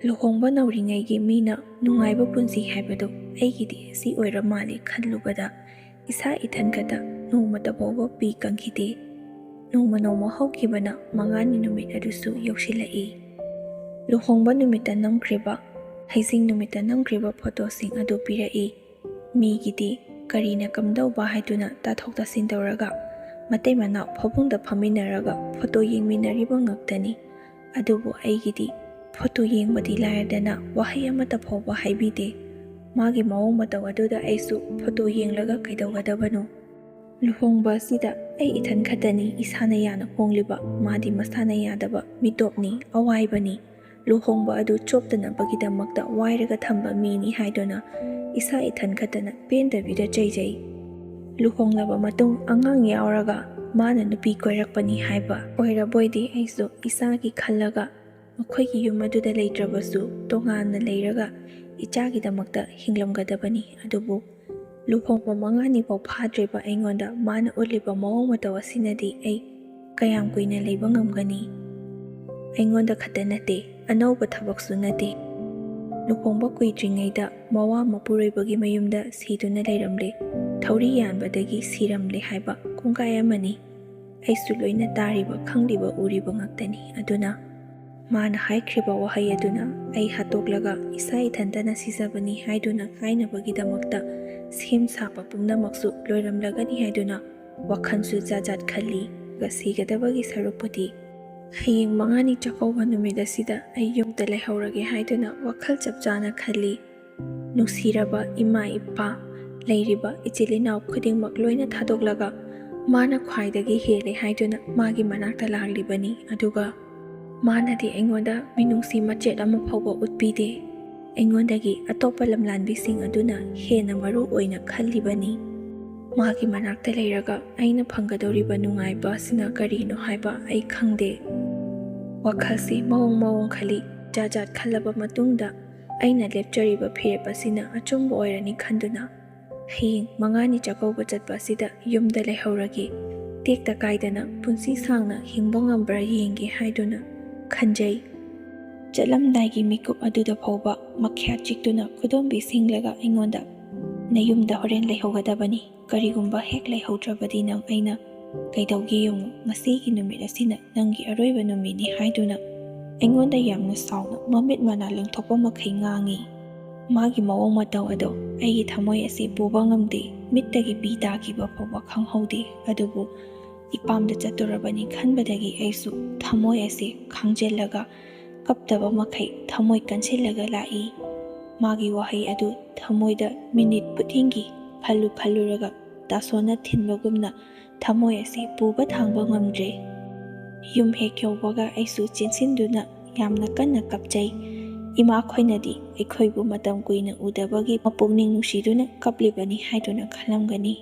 ꯂꯨꯍꯣꯡꯕ ꯅꯧꯔꯤꯉꯩꯒꯤ ꯃꯤꯅ ꯅꯨꯡꯉꯥꯏꯕ ꯄꯨꯟꯁꯤ ꯍꯥꯏꯕꯗꯨ ꯑꯩꯒꯤꯗꯤ ꯑꯁꯤ ꯑꯣꯏꯔ ꯃꯥꯜꯂꯦ ꯈꯜꯂꯨꯕꯗ ꯏꯁꯥ ꯏꯊꯟ ꯈꯛꯇ ꯅꯣꯡꯃꯇ ꯐꯥꯎꯕ ꯄꯤ ꯀꯪꯈꯤꯗꯦ꯫ ꯅꯣꯡꯃ ꯅꯣꯡꯃ ꯍꯧꯈꯤꯕꯅ ꯃꯉꯥꯅꯤ ꯅꯨꯃꯤꯠ ꯑꯗꯨꯁꯨ ꯌꯧꯁꯤꯜꯂꯛꯏ꯫ ꯂꯨꯍꯣꯡꯕ ꯅꯨꯃꯤꯠꯇ ꯅꯝꯈ꯭ꯔꯤꯕ, ꯍꯩꯖꯤꯡ ꯅꯨꯃꯤꯠꯇ ꯅꯝꯈ꯭ꯔꯤꯕ ꯐꯣꯇꯣꯁꯤꯡ ꯑꯗꯨ ꯄꯤꯔꯛꯏ꯫ ꯃꯤꯒꯤꯗꯤ ꯀꯔꯤꯅ ꯀꯝꯗꯧꯕ ꯍꯥꯏꯗꯨꯅ ꯇꯥꯊꯣꯛ ꯇꯥꯁꯤꯟ ꯇꯧꯔꯒ ꯃꯇꯩ ꯃꯅꯥꯎ ꯐꯃꯨꯡꯗ ꯐꯝꯃꯤꯟꯅꯔꯒ ꯐꯣꯇꯣ ꯌꯦꯡꯃꯤꯟꯅꯔꯤꯕ ꯉꯥꯛꯇꯅꯤ꯫ ꯑꯗꯨꯕꯨ ꯑꯩꯒꯤꯗꯤ ꯐꯣꯇꯣ ꯌꯦꯡꯕꯗꯤ ꯂꯥꯏꯔꯗꯅ ꯋꯥꯍꯩ ꯑꯃꯠꯇ ꯐꯥꯎꯕ ꯍꯥꯏꯕꯤꯗꯦ꯫ ꯃꯥꯒꯤ ꯃꯑꯣꯡ ꯃꯇꯧ ꯑꯗꯨꯗ ꯑꯩꯁꯨ ꯐꯣꯇꯣ ꯌꯦꯡꯂꯒ ꯀꯩꯗꯧꯒꯗꯕꯅꯣ? ꯂꯨꯍꯣꯡꯕ ꯑꯁꯤꯗ ꯑꯩ ꯏꯊꯟ ꯈꯛꯇꯅꯤ ꯏꯁꯥꯅ ꯌꯥꯅ ꯍꯣꯡꯂꯤꯕ, ꯃꯥꯗꯤ ꯃꯁꯥꯅ ꯌꯥꯗꯕ ꯃꯤꯇꯣꯞꯅꯤ, ꯑꯋꯥꯏꯕꯅꯤ꯫ ꯂꯨꯍꯣꯡꯕ ꯑꯗꯨ ꯆꯣꯞꯇꯅꯕꯒꯤꯗꯃꯛꯇ ꯋꯥꯏꯔꯒ ꯊꯝꯕ ꯃꯤꯅꯤ ꯍꯥꯏꯗꯨꯅ ꯏꯁꯥ ꯏꯊꯟ ꯈꯛꯇꯅ ꯄꯦꯟꯗꯕꯤꯗ ꯆꯩꯖꯩ꯫ ꯂꯨꯍꯣꯡꯂꯕ ꯃꯇꯨꯡ ꯑꯉꯥꯡ ꯌꯥꯎꯔꯒ ꯃꯥꯅ ꯅꯨꯄꯤ ꯀꯣꯏꯔꯛꯄꯅꯤ ꯍꯥꯏꯕ ꯑꯣꯏꯔꯕꯣꯏꯗꯤ ꯑꯩꯁꯨ ꯏꯁꯥꯒꯤ ꯈꯜꯂꯒ ꯃꯈꯣꯏꯒꯤ ꯌꯨꯝ ꯑꯗꯨꯗ ꯂꯩꯇ꯭ꯔꯕꯁꯨ ꯇꯣꯉꯥꯟꯅ ꯂꯩꯔꯒ ꯏꯆꯥꯒꯤꯗꯃꯛꯇ ꯍꯤꯡꯂꯝꯒꯗꯕꯅꯤ꯫ ꯑꯗꯨꯕꯨ ꯂꯨꯍꯣꯡꯕ ꯃꯉꯥꯅꯤ ꯐꯥꯎ ꯐꯥꯗ꯭ꯔꯤꯕ ꯑꯩꯉꯣꯟꯗ ꯃꯥꯅ ꯎꯠꯂꯤꯕ ꯃꯑꯣꯡ ꯃꯇꯧ ꯑꯁꯤꯅꯗꯤ ꯑꯩ ꯀꯌꯥꯝ ꯀꯨꯏꯅ ꯂꯩꯕ ꯉꯝꯒꯅꯤ? ꯑꯩꯉꯣꯟꯗ ꯈꯛꯇ ꯅꯠꯇꯦ, ꯑꯅꯧꯕ ꯊꯕꯛꯁꯨ ꯅꯠꯇꯦ꯫ ꯂꯨꯍꯣꯡꯕ ꯀꯨꯏꯗ꯭ꯔꯤꯉꯩꯗ ꯃꯋꯥ ꯃꯄꯨꯔꯣꯏꯕꯒꯤ ꯃꯌꯨꯝꯗ ꯁꯤꯗꯨꯅ ꯂꯩꯔꯝꯂꯦ, ꯊꯧꯔꯤ ꯌꯥꯟꯕꯗꯒꯤ ꯁꯤꯔꯝꯂꯦ ꯍꯥꯏꯕ ꯀꯣꯡꯒꯥꯏ ꯑꯃꯅꯤ꯫ ꯑꯩꯁꯨ ꯂꯣꯏꯅ ꯇꯥꯔꯤꯕ, ꯈꯪꯂꯤꯕ, ꯎꯔꯤꯕ ꯉꯥꯛꯇꯅꯤ꯫ ꯑꯗꯨꯅ ꯃꯥꯅ ꯍꯥꯏꯈ꯭ꯔꯤꯕ ꯋꯥꯍꯩ ꯑꯗꯨꯅ ꯑꯩ ꯍꯥꯠꯇꯣꯛꯂꯒ ꯏꯁꯥ ꯏꯊꯟꯇꯅ ꯁꯤꯖꯕꯅꯤ ꯍꯥꯏꯗꯨꯅ ꯍꯥꯏꯅꯕꯒꯤꯗꯃꯛꯇ ꯁꯦꯝ ꯁꯥꯕ ꯄꯨꯝꯅꯃꯛꯁꯨ ꯂꯣꯏꯔꯝꯂꯒꯅꯤ ꯍꯥꯏꯗꯨꯅ ꯋꯥꯈꯜꯁꯨ ꯖꯥꯠ ꯖꯥꯠ ꯈꯜꯂꯤ꯫ ꯁꯤꯒꯗꯕꯒꯤ ꯁꯔꯨꯛꯄꯨꯗꯤ ꯍꯌꯦꯡ ꯃꯉꯥꯅꯤ ꯆꯥꯛꯀꯧꯕ ꯅꯨꯃꯤꯠ ꯑꯁꯤꯗ ꯑꯩ ꯌꯨꯝꯗ ꯂꯩꯍꯧꯔꯒꯦ ꯍꯥꯏꯗꯨꯅ ꯋꯥꯈꯜ ꯆꯞ ꯆꯥꯅ ꯈꯜꯂꯤ꯫ ꯅꯨꯡꯁꯤꯔꯕ ꯏꯃꯥ ꯏꯄꯥ, ꯂꯩꯔꯤꯕ ꯏꯆꯤꯜ ꯏꯅꯥꯎ ꯈꯨꯗꯤꯡꯃꯛ ꯂꯣꯏꯅ ꯊꯥꯗꯣꯛꯂꯒ ꯃꯥꯅ ꯈ꯭ꯋꯥꯏꯗꯒꯤ ꯍꯦꯜꯂꯦ ꯍꯥꯏꯗꯨꯅ ꯃꯥꯒꯤ ꯃꯅꯥꯛꯇ ꯂꯥꯛꯂꯤꯕꯅꯤ꯫ ꯑꯗꯨꯒ ꯃꯥꯅꯗꯤ ꯑꯩꯉꯣꯟꯗ ꯃꯤꯅꯨꯡꯁꯤ ꯃꯆꯦꯠ ꯑꯃ ꯐꯥꯎꯕ ꯎꯠꯄꯤꯗꯦ꯫ ꯑꯩꯉꯣꯟꯗꯒꯤ ꯑꯇꯣꯞꯄ ꯂꯝꯂꯥꯟꯕꯤꯁꯤꯡ ꯑꯗꯨꯅ ꯍꯦꯟꯅ ꯃꯔꯨ ꯑꯣꯏꯅ ꯈꯜꯂꯤꯕꯅꯤ꯫ ꯃꯥꯒꯤ ꯃꯅꯥꯛꯇ ꯂꯩꯔꯒ ꯑꯩꯅ ꯐꯪꯒꯗꯧꯔꯤꯕ ꯅꯨꯡꯉꯥꯏꯕ ꯑꯁꯤꯅ ꯀꯔꯤꯅꯣ ꯍꯥꯏꯕ ꯑꯩ ꯈꯪꯗꯦ꯫ ꯋꯥꯈꯜꯁꯤ ꯃꯑꯣꯡ ꯃꯑꯣꯡ ꯈꯜꯂꯤ꯫ ꯖꯥꯠ ꯖꯥꯠ ꯈꯜꯂꯕ ꯃꯇꯨꯡꯗ ꯑꯩꯅ ꯂꯦꯞꯆꯔꯤꯕ ꯐꯤꯔꯦꯞ ꯑꯁꯤꯅ ꯑꯆꯨꯝꯕ ꯑꯣꯏꯔꯅꯤ ꯈꯟꯗꯨꯅ ꯍꯌꯦꯡ ꯃꯉꯥꯅꯤ ꯆꯥꯛꯀꯧꯕ ꯆꯠꯄ ꯑꯁꯤꯗ ꯌꯨꯝꯗ ꯂꯩꯍꯧꯔꯒꯦ꯫ ꯇꯦꯛꯇ ꯀꯥꯏꯗꯅ ꯄꯨꯟꯁꯤ ꯁꯥꯡꯅ ꯍꯤꯡꯕ ꯉꯝꯕ꯭ꯔꯥ ꯌꯦꯡꯒꯦ ꯍꯥꯏꯗꯨꯅ ꯈꯟꯖꯩ꯫ ꯆꯠꯂꯝꯗꯥꯏꯒꯤ ꯃꯤꯀꯨꯞ ꯑꯗꯨꯗ ꯐꯥꯎꯕ ꯃꯈ꯭ꯌꯥꯠ ꯆꯤꯛꯇꯨꯅ ꯈꯨꯗꯣꯝꯕꯤ ꯁꯤꯡꯂꯒ ꯑꯩꯉꯣꯟꯗ "ꯅꯌꯨꯝꯗ ꯍꯣꯔꯦꯟ ꯂꯩꯍꯧꯒꯗꯕꯅꯤ, ꯀꯔꯤꯒꯨꯝꯕ ꯍꯦꯛ ꯂꯩꯍꯧꯗ꯭ꯔꯕꯗꯤ ꯅꯪ ꯑꯩꯅ ꯀꯩꯗꯧꯒꯦ ꯌꯦꯡꯉꯨ, ꯉꯁꯤꯒꯤ ꯅꯨꯃꯤꯠ ꯑꯁꯤꯅ ꯅꯪꯒꯤ ꯑꯔꯣꯏꯕ ꯅꯨꯃꯤꯠꯅꯤ" ꯍꯥꯏꯗꯨꯅ ꯑꯩꯉꯣꯟꯗ ꯌꯥꯝꯅ ꯁꯥꯎꯅ ꯃꯃꯤꯠ ꯃꯅꯥ ꯂꯪꯊꯣꯛꯄ ꯃꯈꯩ ꯉꯥꯡꯉꯤ꯫ ꯃꯥꯒꯤ ꯃꯑꯣꯡ ꯃꯇꯧ ꯑꯗꯣ ꯑꯩꯒꯤ ꯊꯃꯣꯏ ꯑꯁꯤ ꯄꯨꯕ ꯉꯝꯗꯦ꯫ ꯃꯤꯠꯇꯒꯤ ꯄꯤ ꯇꯥꯈꯤꯕ ꯐꯥꯎꯕ ꯈꯪꯍꯧꯗꯦ꯫ ꯑꯗꯨꯕꯨ ꯏꯄꯥꯝꯗ ꯆꯠꯇꯣꯔꯕꯅꯤ ꯈꯟꯕꯗꯒꯤ ꯑꯩꯁꯨ ꯊꯃꯣꯏ ꯑꯁꯤ ꯈꯥꯡꯖꯤꯜꯂꯒ ꯀꯞꯇꯕ ꯃꯈꯩ ꯊꯃꯣꯏ ꯀꯟꯁꯤꯜꯂꯒ ꯂꯥꯛꯏ꯫ ꯃꯥꯒꯤ ꯋꯥꯍꯩ ꯑꯗꯨ ꯊꯃꯣꯏꯗ ꯃꯤꯅꯤꯠ ꯈꯨꯗꯤꯡꯒꯤ ꯈꯜꯂꯨ ꯈꯜꯂꯨꯔꯒ ꯗꯥꯁꯣꯟꯅ ꯊꯤꯟꯕꯒꯨꯝꯅ ꯊꯃꯣꯏ ꯑꯁꯤ ꯄꯨꯕ ꯊꯥꯡꯕ ꯉꯝꯗ꯭ꯔꯦ꯫ ꯌꯨꯝ ꯍꯦꯛ ꯌꯧꯕꯒ ꯑꯩꯁꯨ ꯆꯦꯟꯁꯤꯟꯗꯨꯅ ꯌꯥꯝꯅ ꯀꯟꯅ ꯀꯞꯆꯩ꯫ ꯏꯃꯥꯈꯣꯏꯅꯗꯤ ꯑꯩꯈꯣꯏꯕꯨ ꯃꯇꯝ ꯀꯨꯏꯅ ꯎꯗꯕꯒꯤ ꯃꯄꯨꯛꯅꯤꯡ ꯅꯨꯡꯁꯤꯗꯨꯅ ꯀꯞꯂꯤꯕꯅꯤ ꯍꯥꯏꯗꯨꯅ ꯈꯜꯂꯝꯒꯅꯤ꯫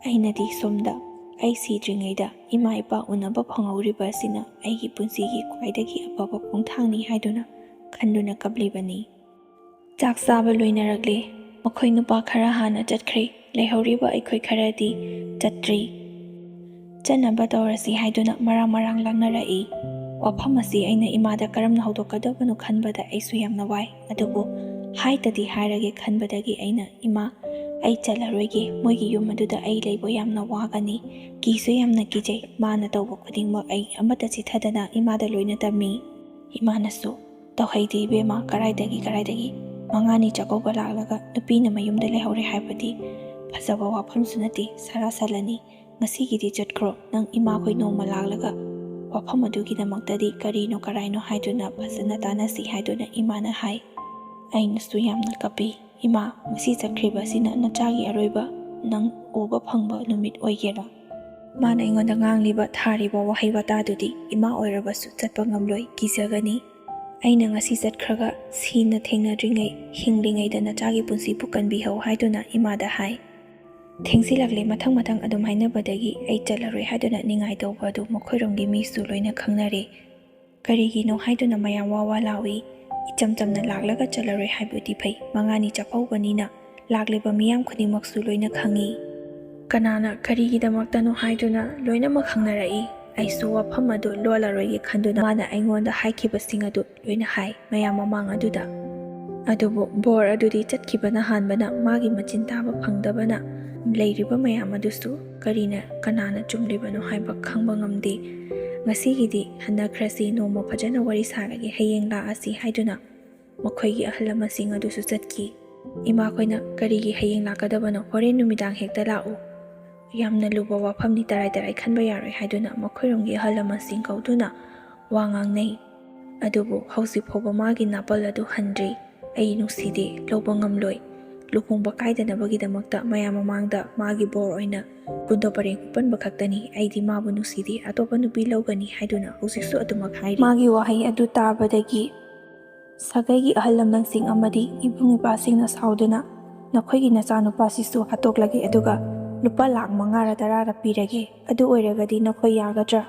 ꯑꯩꯅꯗꯤ ꯁꯣꯝꯗ ꯑꯩ ꯁꯤꯗ꯭ꯔꯤꯉꯩꯗ ꯏꯃꯥ ꯏꯄꯥ ꯎꯅꯕ ꯐꯪꯍꯧꯔꯤꯕ ꯑꯁꯤꯅ ꯑꯩꯒꯤ ꯄꯨꯟꯁꯤꯒꯤ ꯈ꯭ꯋꯥꯏꯗꯒꯤ ꯑꯐꯕ ꯈꯣꯡꯊꯥꯡꯅꯤ ꯍꯥꯏꯗꯨꯅ ꯈꯟꯗꯨꯅ ꯀꯞꯂꯤꯕꯅꯤ꯫ ꯆꯥꯛ ꯆꯥꯕ ꯂꯣꯏꯅꯔꯛꯂꯦ꯫ ꯃꯈꯣꯏ ꯅꯨꯄꯥ ꯈꯔ ꯍꯥꯟꯅ ꯆꯠꯈ꯭ꯔꯦ꯫ ꯂꯩꯍꯧꯔꯤꯕ ꯑꯩꯈꯣꯏ ꯈꯔꯗꯤ ꯆꯠꯇ꯭ꯔꯤ꯫ ꯆꯠꯅꯕ ꯇꯧꯔꯁꯤ ꯍꯥꯏꯗꯨꯅ ꯃꯔꯥꯡ ꯃꯔꯥꯡ ꯂꯥꯡꯅꯔꯛꯏ꯫ ꯋꯥꯐꯝ ꯑꯁꯤ ꯑꯩꯅ ꯏꯃꯥꯗ ꯀꯔꯝꯅ ꯍꯧꯗꯣꯛꯀꯗꯕꯅꯣ ꯈꯟꯕꯗ ꯑꯩꯁꯨ ꯌꯥꯝꯅ ꯋꯥꯏ꯫ ꯑꯗꯨꯕꯨ ꯍꯥꯏꯇꯗꯤ ꯍꯥꯏꯔꯒꯦ ꯈꯟꯕꯗꯒꯤ ꯑꯩꯅ, "ꯏꯃꯥ, ꯑꯩ ꯆꯠꯂꯔꯣꯏꯒꯦ꯫ ꯃꯣꯏꯒꯤ ꯌꯨꯝ ꯑꯗꯨꯗ ꯑꯩ ꯂꯩꯕ ꯌꯥꯝꯅ ꯋꯥꯒꯅꯤ꯫ ꯀꯤꯁꯨ ꯌꯥꯝꯅ ꯀꯤꯖꯩ꯫ ꯃꯥꯅ ꯇꯧꯕ ꯈꯨꯗꯤꯡꯃꯛ ꯑꯩ ꯑꯃꯠꯇ ꯆꯤꯊꯗꯅ ꯏꯃꯥꯗ ꯂꯣꯏꯅ ꯇꯝꯃꯤ꯫" ꯏꯃꯥꯅꯁꯨ, "ꯇꯧꯍꯩꯗꯦ ꯏꯕꯦꯝꯃ, ꯀꯔꯥꯏꯗꯒꯤ, ꯀꯔꯥꯏꯗꯒꯤ? ꯃꯉꯥꯅꯤ ꯆꯥꯛꯀꯧꯕ ꯂꯥꯛꯂꯒ ꯅꯨꯄꯤꯅ ꯃꯌꯨꯝꯗ ꯂꯩꯍꯧꯔꯦ ꯍꯥꯏꯕꯗꯤ ꯐꯖꯕ ꯋꯥꯐꯝꯁꯨ ꯅꯠꯇꯦ, ꯁꯔꯥ ꯁꯜꯂꯅꯤ꯫ ꯉꯁꯤꯒꯤꯗꯤ ꯆꯠꯈ꯭ꯔꯣ꯫ ꯅꯪ ꯏꯃꯥꯈꯣꯏ ꯅꯣꯡꯃ ꯂꯥꯛꯂꯒ ꯋꯥꯐꯝ ꯑꯗꯨꯒꯤꯗꯃꯛꯇꯗꯤ ꯀꯔꯤꯅꯣ ꯀꯔꯥꯏꯅꯣ ꯍꯥꯏꯗꯨꯅ ꯐꯖꯅ ꯇꯥꯟꯅꯁꯤ" ꯍꯥꯏꯗꯨꯅ ꯏꯃꯥꯅ ꯍꯥꯏ꯫ ꯑꯩꯅꯁꯨ ꯌꯥꯝꯅ ꯀꯞꯄꯤ꯫ "ꯏꯃꯥ, ꯉꯁꯤ ꯆꯠꯈ꯭ꯔꯤꯕ ꯑꯁꯤꯅ ꯅꯆꯥꯒꯤ ꯑꯔꯣꯏꯕ ꯅꯪ ꯎꯕ ꯐꯪꯕ ꯅꯨꯃꯤꯠ ꯑꯣꯏꯒꯦꯔꯥ?" ꯃꯥꯅ ꯑꯩꯉꯣꯟꯗ ꯉꯥꯡꯂꯤꯕ, ꯊꯥꯔꯤꯕ ꯋꯥꯍꯩ ꯋꯥꯇꯥꯗꯨꯗꯤ ꯏꯃꯥ ꯑꯣꯏꯔꯕꯁꯨ ꯆꯠꯄ ꯉꯝꯂꯣꯏ, ꯀꯤꯖꯒꯅꯤ꯫ ꯑꯩꯅ ꯉꯁꯤ ꯆꯠꯈ꯭ꯔꯒ ꯁꯤꯅ ꯊꯦꯡꯅꯗ꯭ꯔꯤꯉꯩ, ꯍꯤꯡꯂꯤꯉꯩꯗ ꯅꯆꯥꯒꯤ ꯄꯨꯟꯁꯤꯕꯨ ꯀꯟꯕꯤꯍꯧ ꯍꯥꯏꯗꯨꯅ ꯏꯃꯥꯗ ꯍꯥꯏ꯫ ꯊꯦꯡꯖꯤꯜꯂꯛꯂꯦ꯫ ꯃꯊꯪ ꯃꯊꯪ ꯑꯗꯨꯝ ꯍꯥꯏꯅꯕꯗꯒꯤ ꯑꯩ ꯆꯠꯂꯔꯣꯏ ꯍꯥꯏꯗꯨꯅ ꯅꯤꯡꯉꯥꯏ ꯇꯧꯕ ꯑꯗꯨ ꯃꯈꯣꯏꯔꯣꯝꯒꯤ ꯃꯤꯁꯨ ꯂꯣꯏꯅ ꯈꯪꯅꯔꯦ꯫ ꯀꯔꯤꯒꯤꯅꯣ ꯍꯥꯏꯗꯨꯅ ꯃꯌꯥꯝ ꯋꯥ ꯋꯥ ꯂꯥꯎꯏ꯫ ꯏꯆꯝ ꯆꯝꯅ ꯂꯥꯛꯂꯒ ꯆꯠꯂꯔꯣꯏ ꯍꯥꯏꯕꯗꯤ ꯐꯩ, ꯃꯉꯥꯅꯤ ꯆꯥꯛꯀꯧꯕꯅꯤꯅ ꯂꯥꯛꯂꯤꯕ ꯃꯤꯌꯥꯝ ꯈꯨꯗꯤꯡꯃꯛꯁꯨ ꯂꯣꯏꯅ ꯈꯪꯏ꯫ ꯀꯅꯥꯅ ꯀꯔꯤꯒꯤꯗꯃꯛꯇꯅꯣ ꯍꯥꯏꯗꯨꯅ ꯂꯣꯏꯅꯃꯛ ꯈꯪꯅꯔꯛꯏ꯫ ꯑꯩꯁꯨ ꯋꯥꯐꯝ ꯑꯗꯨ ꯂꯣꯜꯂꯔꯣꯏꯒꯦ ꯈꯟꯗꯨꯅ ꯃꯥꯅ ꯑꯩꯉꯣꯟꯗ ꯍꯥꯏꯈꯤꯕꯁꯤꯡ ꯑꯗꯨ ꯂꯣꯏꯅ ꯍꯥꯏ ꯃꯌꯥꯝ ꯃꯃꯥꯡ ꯑꯗꯨꯗ꯫ ꯑꯗꯨꯕꯨ ꯕꯣꯔ ꯑꯗꯨꯗꯤ ꯆꯠꯈꯤꯕꯅ ꯍꯥꯟꯕꯅ ꯃꯥꯒꯤ ꯃꯆꯤꯟ ꯇꯥꯕ ꯐꯪꯗꯕꯅ ꯂꯩꯔꯤꯕ ꯃꯌꯥꯝ ꯑꯗꯨꯁꯨ ꯀꯔꯤꯅ ꯀꯅꯥꯅ ꯆꯨꯝꯂꯤꯕꯅꯣ ꯍꯥꯏꯕ ꯈꯪꯕ ꯉꯝꯗꯦ꯫ ꯉꯁꯤꯒꯤꯗꯤ ꯍꯟꯅꯈ꯭ꯔꯁꯤ, ꯅꯣꯡꯃ ꯐꯖꯅ ꯋꯥꯔꯤ ꯁꯥꯔꯒꯦ, ꯍꯌꯦꯡ ꯂꯥꯛꯑꯁꯤ ꯍꯥꯏꯗꯨꯅ ꯃꯈꯣꯏꯒꯤ ꯑꯍꯜ ꯂꯃꯟꯁꯤꯡ ꯑꯗꯨꯁꯨ ꯆꯠꯈꯤ꯫ ꯏꯃꯥꯈꯣꯏꯅ ꯀꯔꯤꯒꯤ ꯍꯌꯦꯡ ꯂꯥꯛꯀꯗꯕꯅꯣ, ꯍꯣꯔꯦꯟ ꯅꯨꯃꯤꯗꯥꯡ ꯍꯦꯛꯇ ꯂꯥꯛꯎ, ꯌꯥꯝꯅ ꯂꯨꯕ ꯋꯥꯐꯝꯅꯤ, ꯇꯔꯥꯏ ꯇꯔꯥꯏ ꯈꯟꯕ ꯌꯥꯔꯣꯏ ꯍꯥꯏꯗꯨꯅ ꯃꯈꯣꯏꯔꯣꯝꯒꯤ ꯑꯍꯜ ꯂꯃꯟꯁꯤꯡ ꯀꯧꯗꯨꯅ ꯋꯥ ꯉꯥꯡꯅꯩ꯫ ꯑꯗꯨꯕꯨ ꯍꯧꯖꯤꯛ ꯐꯥꯎꯕ ꯃꯥꯒꯤ ꯅꯥꯄꯜ ꯑꯗꯨ ꯍꯟꯗ꯭ꯔꯤ꯫ ꯑꯩ ꯅꯨꯡꯁꯤꯗꯦ, ꯂꯧꯕ ꯉꯝꯂꯣꯏ꯫ ꯂꯨꯍꯣꯡꯕ ꯀꯥꯏꯗꯅꯕꯒꯤꯗꯃꯛꯇ ꯃꯌꯥꯝ ꯃꯃꯥꯡꯗ ꯃꯥꯒꯤ ꯕꯣꯔ ꯑꯣꯏꯅ ꯀꯨꯟꯗꯣ ꯄꯔꯦꯡ ꯍꯨꯞꯄꯟꯕ ꯈꯛꯇꯅꯤ꯫ ꯑꯩꯗꯤ ꯃꯥꯕꯨ ꯅꯨꯡꯁꯤꯗꯦ, ꯑꯇꯣꯞꯄ ꯅꯨꯄꯤ ꯂꯧꯒꯅꯤ ꯍꯥꯏꯗꯨꯅ ꯍꯧꯖꯤꯛꯁꯨ ꯑꯗꯨꯃꯛ ꯍꯥꯏꯔꯤ꯫ ꯃꯥꯒꯤ ꯋꯥꯍꯩ ꯑꯗꯨ ꯇꯥꯕꯗꯒꯤ ꯁꯥꯒꯩꯒꯤ ꯑꯍꯜ ꯂꯃꯟꯁꯤꯡ ꯑꯃꯗꯤ ꯏꯕꯨꯡ ꯏꯄꯥꯁꯤꯡꯅ ꯁꯥꯎꯗꯨꯅ, "ꯅꯈꯣꯏꯒꯤ ꯅꯆꯥꯅꯨꯄꯥꯁꯤꯁꯨ ꯍꯥꯠꯇꯣꯛꯂꯒꯦ, ꯑꯗꯨꯒ ꯂꯨꯄꯥ ꯂꯥꯈ ꯃꯉꯥꯔ ꯇꯔꯥꯔ ꯄꯤꯔꯒꯦ꯫ ꯑꯗꯨ ꯑꯣꯏꯔꯒꯗꯤ ꯅꯈꯣꯏ ꯌꯥꯒꯗ꯭ꯔꯥ?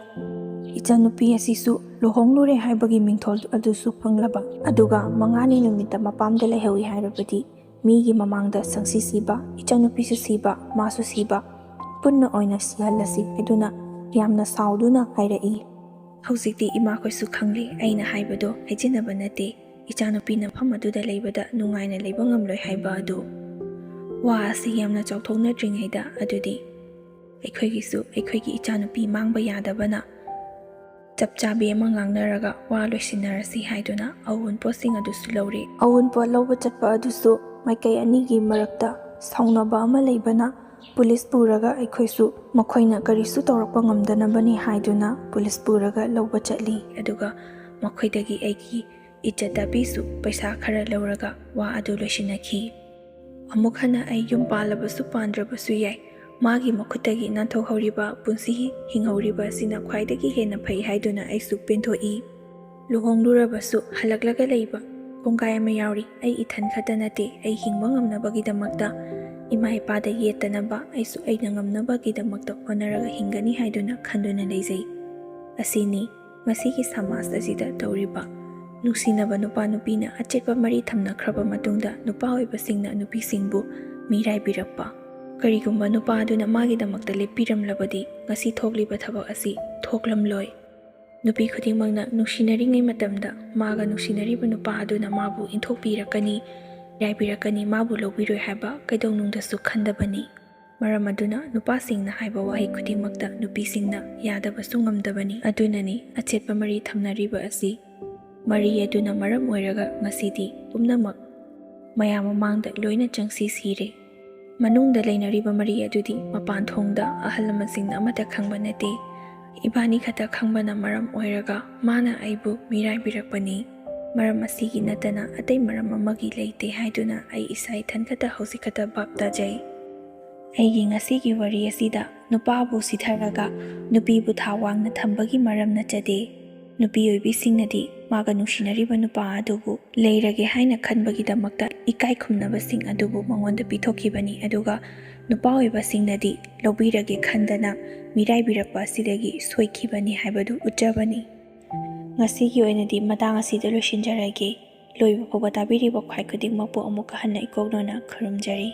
ꯏꯆꯟꯅꯨꯄꯤ ꯑꯁꯤꯁꯨ ꯂꯨꯍꯣꯡꯂꯨꯔꯦ ꯍꯥꯏꯕꯒꯤ ꯃꯤꯡꯊꯣꯜ ꯑꯗꯨꯁꯨ ꯐꯪꯂꯕ, ꯑꯗꯨꯒ ꯃꯉꯥꯅꯤ ꯅꯨꯃꯤꯠꯇ ꯃꯄꯥꯝꯗ ꯂꯩꯍꯧꯏ ꯍꯥꯏꯔꯕꯗꯤ ꯃꯤꯒꯤ ꯃꯃꯥꯡꯗ ꯁꯪꯁꯤ ꯁꯤꯕ, ꯏꯆꯟꯅꯨꯄꯤꯁꯨ ꯁꯤꯕ, ꯃꯥꯁꯨ ꯁꯤꯕ, ꯄꯨꯟꯅ ꯑꯣꯏꯅ ꯁꯤꯍꯜꯂꯁꯤ" ꯍꯥꯏꯗꯨꯅ ꯌꯥꯝꯅ ꯁꯥꯎꯗꯨꯅ ꯍꯥꯏꯔꯛꯏ꯫ ꯍꯧꯖꯤꯛꯇꯤ ꯏꯃꯥꯈꯣꯏꯁꯨ ꯈꯪꯂꯦ, ꯑꯩꯅ ꯍꯥꯏꯕꯗꯣ ꯍꯥꯏꯖꯤꯟꯅꯕ ꯅꯠꯇꯦ, ꯏꯆꯥꯅꯨꯄꯤ ꯅꯐꯝ ꯑꯗꯨꯗ ꯂꯩꯕꯗ ꯅꯨꯡꯉꯥꯏꯅ ꯂꯩꯕ ꯉꯝꯂꯣꯏ ꯍꯥꯏꯕ ꯑꯗꯨ꯫ ꯋꯥ ꯑꯁꯤ ꯌꯥꯝꯅ ꯆꯥꯎꯊꯣꯛꯅꯗ꯭ꯔꯤꯉꯩꯗ ꯑꯗꯨꯗꯤ ꯑꯩꯈꯣꯏꯒꯤꯁꯨ ꯑꯩꯈꯣꯏꯒꯤ ꯏꯆꯥꯅꯨꯄꯤ ꯃꯥꯡꯕ ꯌꯥꯗꯕꯅ ꯆꯞ ꯆꯥꯕꯤ ꯑꯃ ꯉꯥꯡꯅꯔꯒ ꯋꯥ ꯂꯣꯏꯁꯤꯟꯅꯔꯁꯤ ꯍꯥꯏꯗꯨꯅ ꯑꯑꯣꯟꯄꯣꯠꯁꯤꯡ ꯑꯗꯨꯁꯨ ꯂꯧꯔꯦ꯫ ꯑꯑꯣꯟꯄꯣꯠ ꯂꯧꯕ ꯆꯠꯄ ꯑꯗꯨꯁꯨ ꯃꯥꯏꯀꯩ ꯑꯅꯤꯒꯤ ꯃꯔꯛꯇ ꯁꯥꯎꯅꯕ ꯑꯃ ꯂꯩꯕꯅ ꯄꯨꯂꯤꯁ ꯄꯨꯔꯒ ꯑꯩꯈꯣꯏꯁꯨ ꯃꯈꯣꯏꯅ ꯀꯔꯤꯁꯨ ꯇꯧꯔꯛꯄ ꯉꯝꯗꯅꯕꯅꯤ ꯍꯥꯏꯗꯨꯅ ꯄꯨꯂꯤꯁ ꯄꯨꯔꯒ ꯂꯧꯕ ꯆꯠꯂꯤ꯫ ꯑꯗꯨꯒ ꯃꯈꯣꯏꯗꯒꯤ ꯑꯩꯒꯤ ꯏꯖꯠ ꯗꯥꯕꯤꯁꯨ ꯄꯩꯁꯥ ꯈꯔ ꯂꯧꯔꯒ ꯋꯥ ꯑꯗꯨ ꯂꯣꯏꯁꯤꯟꯅꯈꯤ꯫ ꯑꯃꯨꯛ ꯍꯟꯅ ꯑꯩ ꯌꯨꯝ ꯄꯥꯜꯂꯕꯁꯨ ꯄꯥꯟꯗ꯭ꯔꯕꯁꯨ ꯌꯥꯏ, ꯃꯥꯒꯤ ꯃꯈꯨꯠꯇꯒꯤ ꯅꯥꯟꯊꯣꯛꯍꯧꯔꯤꯕ ꯄꯨꯟꯁꯤ ꯍꯤꯡꯍꯧꯔꯤꯕ ꯑꯁꯤꯅ ꯈ꯭ꯋꯥꯏꯗꯒꯤ ꯍꯦꯟꯅ ꯐꯩ ꯍꯥꯏꯗꯨꯅ ꯑꯩꯁꯨ ꯄꯦꯟꯊꯣꯛꯏ꯫ ꯂꯨꯍꯣꯡꯂꯨꯔꯕꯁꯨ ꯍꯜꯂꯛꯂꯒ ꯂꯩꯕ ꯀꯣꯡꯒꯥꯏ ꯑꯃ ꯌꯥꯎꯔꯤ꯫ ꯑꯩ ꯏꯊꯟ ꯈꯛꯇ ꯅꯠꯇꯦ, ꯑꯩ ꯍꯤꯡꯕ ꯉꯝꯅꯕꯒꯤꯗꯃꯛꯇ, ꯏꯃꯥ ꯏꯄꯥꯗ ꯌꯦꯠꯇꯅꯕ ꯑꯩꯁꯨ ꯑꯩꯅ ꯉꯝꯅꯕꯒꯤꯗꯃꯛꯇ ꯍꯣꯠꯅꯔꯒ ꯍꯤꯡꯒꯅꯤ ꯍꯥꯏꯗꯨꯅ ꯈꯟꯗꯨꯅ ꯂꯩꯖꯩ꯫ ꯑꯁꯤꯅꯤ ꯉꯁꯤꯒꯤ ꯁꯃꯥꯖ ꯑꯁꯤꯗ ꯇꯧꯔꯤꯕ꯫ ꯅꯨꯡꯁꯤꯅꯕ ꯅꯨꯄꯥ ꯅꯨꯄꯤꯅ ꯑꯆꯦꯠꯄ ꯃꯔꯤ ꯊꯝꯅꯈ꯭ꯔꯕ ꯃꯇꯨꯡꯗ ꯅꯨꯄꯥ ꯑꯣꯏꯕꯁꯤꯡꯅ ꯅꯨꯄꯤꯁꯤꯡꯕꯨ ꯃꯤꯔꯥꯏꯕꯤꯔꯛꯄ꯫ ꯀꯔꯤꯒꯨꯝꯕ ꯅꯨꯄꯥ ꯑꯗꯨꯅ ꯃꯥꯒꯤꯗꯃꯛꯇ ꯂꯦꯞꯄꯤꯔꯝꯂꯕꯗꯤ ꯉꯁꯤ ꯊꯣꯛꯂꯤꯕ ꯊꯕꯛ ꯑꯁꯤ ꯊꯣꯛꯂꯝꯂꯣꯏ꯫ ꯅꯨꯄꯤ ꯈꯨꯗꯤꯡꯃꯛꯅ ꯅꯨꯡꯁꯤꯅꯔꯤꯉꯩ ꯃꯇꯝꯗ ꯃꯥꯒ ꯅꯨꯡꯁꯤꯅꯔꯤꯕ ꯅꯨꯄꯥ ꯑꯗꯨꯅ ꯃꯥꯕꯨ ꯏꯟꯊꯣꯛꯄꯤꯔꯛꯀꯅꯤ, ꯌꯥꯏꯕꯤꯔꯛꯀꯅꯤ, ꯃꯥꯕꯨ ꯂꯧꯕꯤꯔꯣꯏ ꯍꯥꯏꯕ ꯀꯩꯗꯧꯅꯨꯡꯗꯁꯨ ꯈꯟꯗꯕꯅꯤ꯫ ꯃꯔꯝ ꯑꯗꯨꯅ ꯅꯨꯄꯥꯁꯤꯡꯅ ꯍꯥꯏꯕ ꯋꯥꯍꯩ ꯈꯨꯗꯤꯡꯃꯛꯇ ꯅꯨꯄꯤꯁꯤꯡꯅ ꯌꯥꯗꯕꯁꯨ ꯉꯝꯗꯕꯅꯤ꯫ ꯑꯗꯨꯅꯅꯤ ꯑꯆꯦꯠꯄ ꯃꯔꯤ ꯊꯝꯅꯔꯤꯕ ꯑꯁꯤ꯫ ꯃꯔꯤ ꯑꯗꯨꯅ ꯃꯔꯝ ꯑꯣꯏꯔꯒ ꯉꯁꯤꯗꯤ ꯄꯨꯝꯅꯃꯛ ꯃꯌꯥꯝ ꯃꯃꯥꯡꯗ ꯂꯣꯏꯅ ꯆꯪꯁꯤ ꯁꯤꯔꯦ꯫ ꯃꯅꯨꯡꯗ ꯂꯩꯅꯔꯤꯕ ꯃꯔꯤ ꯑꯗꯨꯗꯤ ꯃꯄꯥꯟ ꯊꯣꯡꯗ ꯑꯍꯜ ꯂꯃꯟꯁꯤꯡꯅ ꯑꯃꯠꯇ ꯈꯪꯕ ꯅꯠꯇꯦ꯫ ꯏꯕꯥꯅꯤ ꯈꯛꯇ ꯈꯪꯕꯅ ꯃꯔꯝ ꯑꯣꯏꯔꯒ ꯃꯥꯅ ꯑꯩꯕꯨ ꯃꯤꯔꯥꯏꯕꯤꯔꯛꯄꯅꯤ꯫ ꯃꯔꯝ ꯑꯁꯤꯒꯤ ꯅꯠꯇꯅ ꯑꯇꯩ ꯃꯔꯝ ꯑꯃꯒꯤ ꯂꯩꯇꯦ ꯍꯥꯏꯗꯨꯅ ꯑꯩ ꯏꯁꯥ ꯏꯊꯟ ꯈꯛꯇ ꯍꯧꯖꯤꯛ ꯈꯛꯇ ꯚꯥꯞ ꯇꯥꯖꯩ꯫ ꯑꯩꯒꯤ ꯉꯁꯤꯒꯤ ꯋꯥꯔꯤ ꯑꯁꯤꯗ ꯅꯨꯄꯥꯕꯨ ꯁꯤꯊꯔꯒ ꯅꯨꯄꯤꯕꯨ ꯊꯥꯛ ꯋꯥꯡꯅ ꯊꯝꯕꯒꯤ ꯃꯔꯝ ꯅꯠꯆꯗꯦ꯫ ꯅꯨꯄꯤ ꯑꯣꯏꯕꯤꯁꯤꯡꯅꯗꯤ ꯃꯥꯒ ꯅꯨꯡꯁꯤꯅꯔꯤꯕ ꯅꯨꯄꯥ ꯑꯗꯨꯕꯨ ꯂꯩꯔꯒꯦ ꯍꯥꯏꯅ ꯈꯟꯕꯒꯤꯗꯃꯛꯇ ꯏꯀꯥꯏ ꯈꯨꯝꯅꯕꯁꯤꯡ ꯑꯗꯨꯕꯨ ꯃꯉꯣꯟꯗ ꯄꯤꯊꯣꯛꯈꯤꯕꯅꯤ, ꯑꯗꯨꯒ ꯅꯨꯄꯥ ꯑꯣꯏꯕꯁꯤꯡꯅꯗꯤ ꯂꯧꯕꯤꯔꯒꯦ ꯈꯟꯗꯅ ꯃꯤꯔꯥꯏꯕꯤꯔꯛꯄ ꯑꯁꯤꯗꯒꯤ ꯁꯣꯏꯈꯤꯕꯅꯤ ꯍꯥꯏꯕꯗꯨ ꯎꯠꯆꯕꯅꯤ꯫ ꯉꯁꯤꯒꯤ ꯑꯣꯏꯅꯗꯤ ꯃꯇꯥꯡ ꯑꯁꯤꯗ ꯂꯣꯏꯁꯤꯟꯖꯔꯒꯦ꯫ ꯂꯣꯏꯕ ꯐꯥꯎꯕ ꯇꯥꯕꯤꯔꯤꯕ ꯈ꯭ꯋꯥꯏ ꯈꯨꯗꯤꯡꯃꯛꯄꯨ ꯑꯃꯨꯛꯀ ꯍꯟꯅ ꯏꯀꯣꯛꯅꯅ ꯈꯨꯔꯨꯝꯖꯔꯤ꯫